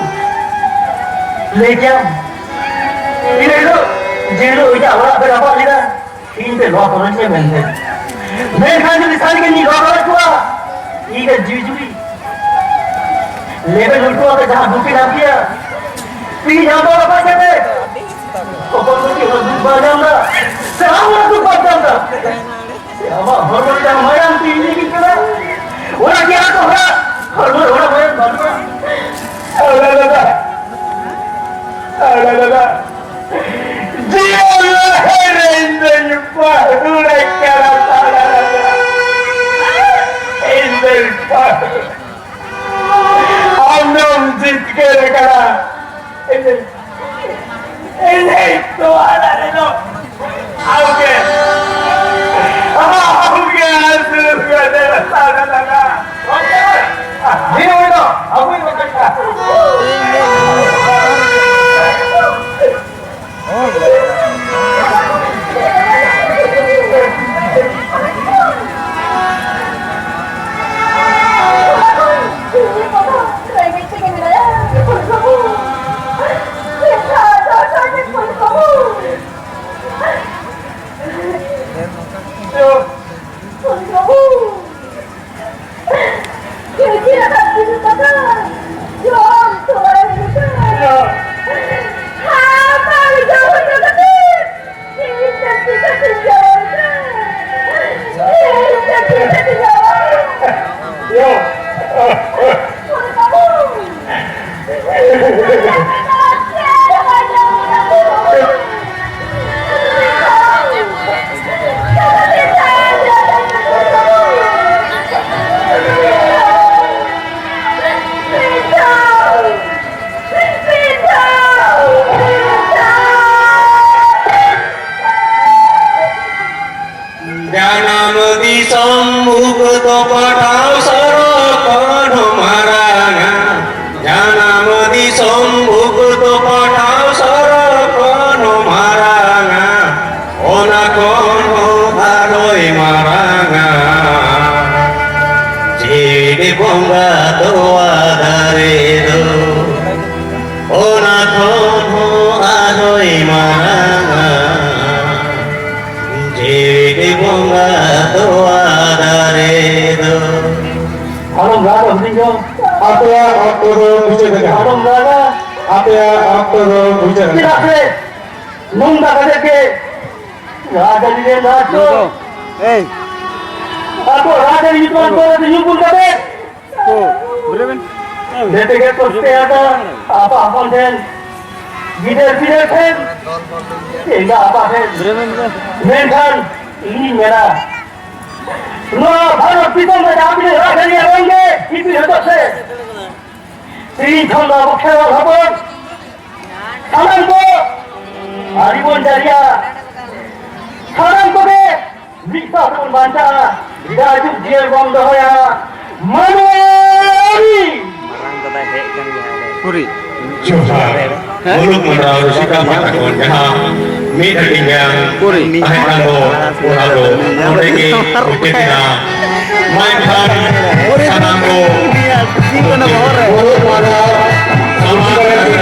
ᱞᱟᱹᱭ ᱠᱮᱭᱟᱢ, ᱤᱱᱟᱹ ᱦᱤᱞᱳᱜ ᱡᱮ ᱦᱤᱞᱳᱜ ᱤᱧᱟᱹᱜ ᱚᱲᱟᱜ ᱯᱮ ᱨᱟᱯᱟᱜ ᱞᱮᱫᱟ, ᱤᱧ ᱯᱮ ᱱᱚᱣᱟ ᱠᱚᱨᱮ ᱢᱮᱱᱛᱮ᱾ ᱢᱮᱱᱠᱷᱟᱱ ᱡᱩᱫᱤ ᱥᱟᱹᱨᱤ ᱜᱮ ᱤᱧ ᱱᱚᱣᱟ ᱠᱚᱨᱮ ᱠᱚᱣᱟ, ᱤᱧ ᱨᱮ ᱡᱤᱣᱤ ᱡᱩᱨᱤ ᱞᱮᱵᱮ ᱞᱩᱴᱩ ᱟᱯᱮ ᱡᱟᱦᱟᱸ ᱫᱩᱠ ᱮ ᱧᱟᱢ ᱠᱮᱭᱟ, ᱛᱤᱦᱤᱧ ᱟᱢ ᱫᱚ ᱨᱟᱯᱟᱜ ᱠᱟᱛᱮ ᱚᱠᱚᱭ ᱠᱚ ᱪᱮᱫ ᱦᱚᱸ ᱫᱩᱠ ᱵᱟᱭ ᱧᱟᱢ ᱮᱫᱟ, ᱥᱮ ᱟᱢ ᱦᱚᱸ ᱫᱩᱠ ᱵᱟᱢ ᱧᱟᱢ ᱮᱫᱟ? ᱥᱮ ᱟᱢᱟᱜ ᱦᱚᱲᱢᱚ ᱨᱮ ᱡᱟᱦᱟᱸ ᱢᱟᱭᱟᱢ ᱛᱤ ᱞᱤᱸᱜᱤᱜ ᱠᱟᱱᱟ, ᱚᱱᱟ ᱠᱤ ᱟᱨ ᱦᱚᱲᱟᱜ ᱦᱚᱲᱢᱚ ᱨᱮ ᱚᱱᱟ ᱢᱟᱭᱟᱢ ᱵᱟᱹᱱᱩᱜᱼᱟ? ᱟᱞᱮ ᱫᱟᱫᱟ, ᱟᱞᱮ ᱫᱟᱫᱟ, ᱡᱤᱭᱚᱱ ᱞᱟᱦᱟᱨ ᱨᱮ ᱤᱧ ᱫᱚᱧ ᱯᱟᱹᱦᱩᱲ ᱟᱠᱟᱱᱟ, ᱛᱟᱞᱟ ᱨᱮ ᱤᱧ ᱫᱚᱧ ᱯᱟᱹᱦᱩᱲ᱾ ᱟᱢ ᱫᱚᱢ ᱡᱤᱛᱠᱟᱹᱨ ᱟᱠᱟᱱᱟ᱾ ᱤᱧ ᱫᱚᱧ, ᱤᱧ ᱫᱚᱧ ᱛᱚᱣᱟ ᱫᱟᱨᱮ ᱫᱚ ᱟᱢᱜᱮ, ᱟᱢᱜᱮ ᱟᱹᱥᱩᱞ ᱠᱟᱛᱮ ᱫᱤᱱ ᱩᱱᱤ ᱫᱚ ᱟᱵᱚᱭᱤᱡ ᱵᱟᱠᱷᱟᱡ ᱠᱟᱱᱟ᱾ ᱡᱟᱱᱟᱢ ᱫᱤᱥᱚᱢ ᱵᱷᱩᱠ ᱛᱚᱯᱟ ᱴᱷᱟᱶ ᱥᱚᱨᱚᱜ ᱠᱷᱚᱱ ᱦᱚᱸ ᱢᱟᱨᱟᱝᱟ᱾ ᱡᱟᱱᱟᱢ ᱫᱤᱥᱚᱢ ᱵᱷᱩᱠ ᱛᱚᱯᱟ ᱴᱷᱟᱶ ᱥᱚᱨᱚᱜ ᱠᱷᱚᱱ ᱦᱚᱸ ᱢᱟᱨᱟᱝᱟ᱾ ᱚᱱᱟ ᱠᱷᱚᱱ ᱦᱚᱸ ᱟᱨᱚᱭ ᱢᱟᱨᱟᱝᱟ᱾ ᱡᱤᱣᱤ ᱵᱚᱸᱜᱟ ᱛᱚᱣᱟ ᱫᱟᱨᱮ ᱫᱚ ᱚᱱᱟ ᱠᱷᱚᱱ ᱦᱚᱸ ᱟᱨᱚᱭ ᱢᱟᱨᱟᱝᱟ᱾ ᱡᱤᱣᱤ ᱵᱚᱸᱜᱟ ᱛᱚᱣᱟ ᱫᱟᱨᱮ ᱫᱚ᱾ ᱟᱞᱚᱢ ᱨᱟᱜᱟ ᱦᱩᱰᱤᱧ ᱜᱚ, ᱟᱯᱮᱭᱟᱜ ᱚᱠᱛᱚ ᱫᱚ ᱢᱩᱪᱟᱹᱫ ᱟᱠᱟᱱᱟ᱾ ᱟᱞᱚᱢ ᱨᱟᱜᱟ᱾ ᱟᱯᱮᱭᱟᱜ ᱚᱠᱛᱚ ᱫᱚ ᱢᱩᱪᱟᱹᱫ ᱟᱠᱟᱱᱟ᱾ ᱪᱮᱫᱟᱜ ᱥᱮ ᱱᱚᱝᱠᱟ ᱠᱟᱛᱮ ᱜᱮ ᱨᱟᱡᱽᱟᱹᱨᱤ ᱨᱮᱱ ᱨᱟᱡᱽ ᱫᱚ ᱱᱚᱝᱠᱟ᱾ ᱮᱭ᱾ ᱟᱠᱚ ᱨᱟᱡᱽᱟᱹᱨᱤ ᱧᱩᱛᱩᱢ ᱠᱚ ᱧᱩ ᱵᱩᱞ ᱠᱟᱛᱮ ᱠᱚ ᱵᱮᱨᱮᱫ ᱮᱱ᱾ ᱡᱮᱛᱮ ᱜᱮ ᱠᱚ ᱪᱤᱠᱟᱹᱭᱟ ᱟᱯᱟ ᱦᱚᱯᱚᱱ ᱴᱷᱮᱱ, ᱜᱤᱫᱟᱹᱨ ᱯᱤᱫᱟᱹᱨ ᱴᱷᱮᱱ, ᱮᱸᱜᱟ ᱟᱯᱟ ᱴᱷᱮᱱ᱾ ᱵᱮᱨᱮᱫ ᱮᱱ᱾ ᱢᱮᱱᱠᱷᱟᱱ ᱤᱧᱤᱧ ᱢᱮᱱᱟ, ᱱᱚᱣᱟ ᱵᱷᱟᱨᱚᱛ ᱫᱤᱥᱚᱢ ᱨᱮ ᱡᱟᱦᱟᱸ ᱛᱤᱱᱟᱹᱜ ᱨᱟᱡᱽᱟᱹᱨᱤ ᱨᱮᱱ ᱜᱮ ᱦᱤᱡᱩᱜ ᱦᱚᱴᱚᱜ ᱥᱮ, ᱛᱮᱦᱮᱧ ᱠᱷᱚᱱ ᱫᱚ ᱟᱵᱚ ᱠᱷᱮᱨᱣᱟᱞ ᱦᱚᱯᱚᱱ ᱥᱟᱱᱟᱢ ᱠᱚ ᱟᱹᱰᱤ ᱵᱚᱱ ᱡᱟᱹᱨᱤᱭᱟ᱾ ᱥᱟᱱᱟᱢ ᱠᱚᱜᱮ ᱢᱤᱫ ᱥᱟᱶ ᱛᱮᱵᱚᱱ ᱵᱟᱧᱪᱟᱜᱼᱟ᱾ ᱡᱩᱫᱤ ᱡᱤᱭᱟᱹᱲ ᱵᱚᱱ ᱫᱚᱦᱚᱭᱟ, ᱢᱟᱱᱮ ᱟᱹᱨᱤ᱾ ᱢᱟᱨᱟᱝ ᱫᱟᱫᱟᱭ ᱦᱮᱡ ᱠᱟᱱ ᱜᱮᱭᱟ ᱦᱟᱸᱰᱮ᱾ ᱩᱠᱩᱨᱤᱡ? ᱡᱚᱦᱟᱨ᱾ ᱦᱮᱸ? ᱢᱩᱞᱩᱠ ᱢᱟᱱᱰᱟᱣ ᱨᱩᱥᱤᱠᱟ ᱢᱟᱱ ᱛᱟᱠᱚ ᱡᱟᱦᱟᱸ ᱢᱤᱫ ᱦᱟᱹᱴᱤᱧ ᱜᱟᱱ ᱩᱠᱩᱨᱤᱡ? ᱛᱟᱦᱮᱸ ᱠᱟᱱ ᱫᱚ, ᱚᱱᱟ ᱫᱚ ᱱᱚᱰᱮ ᱜᱮ ᱢᱩᱪᱟᱹᱫ ᱮᱱᱟ᱾ ᱢᱟ ᱮᱱᱠᱷᱟᱱ ᱩᱠᱩᱨᱤᱡ? ᱥᱟᱱᱟᱢ ᱠᱚ ᱩᱱᱤᱭᱟᱜ ᱥᱤᱢ ᱠᱟᱱᱟ ᱵᱚᱦᱚᱜ ᱨᱮ᱾ ᱢᱩᱞᱩᱠ ᱢᱟᱱᱰᱟᱣ ᱥᱟᱱᱟᱢ ᱠᱚ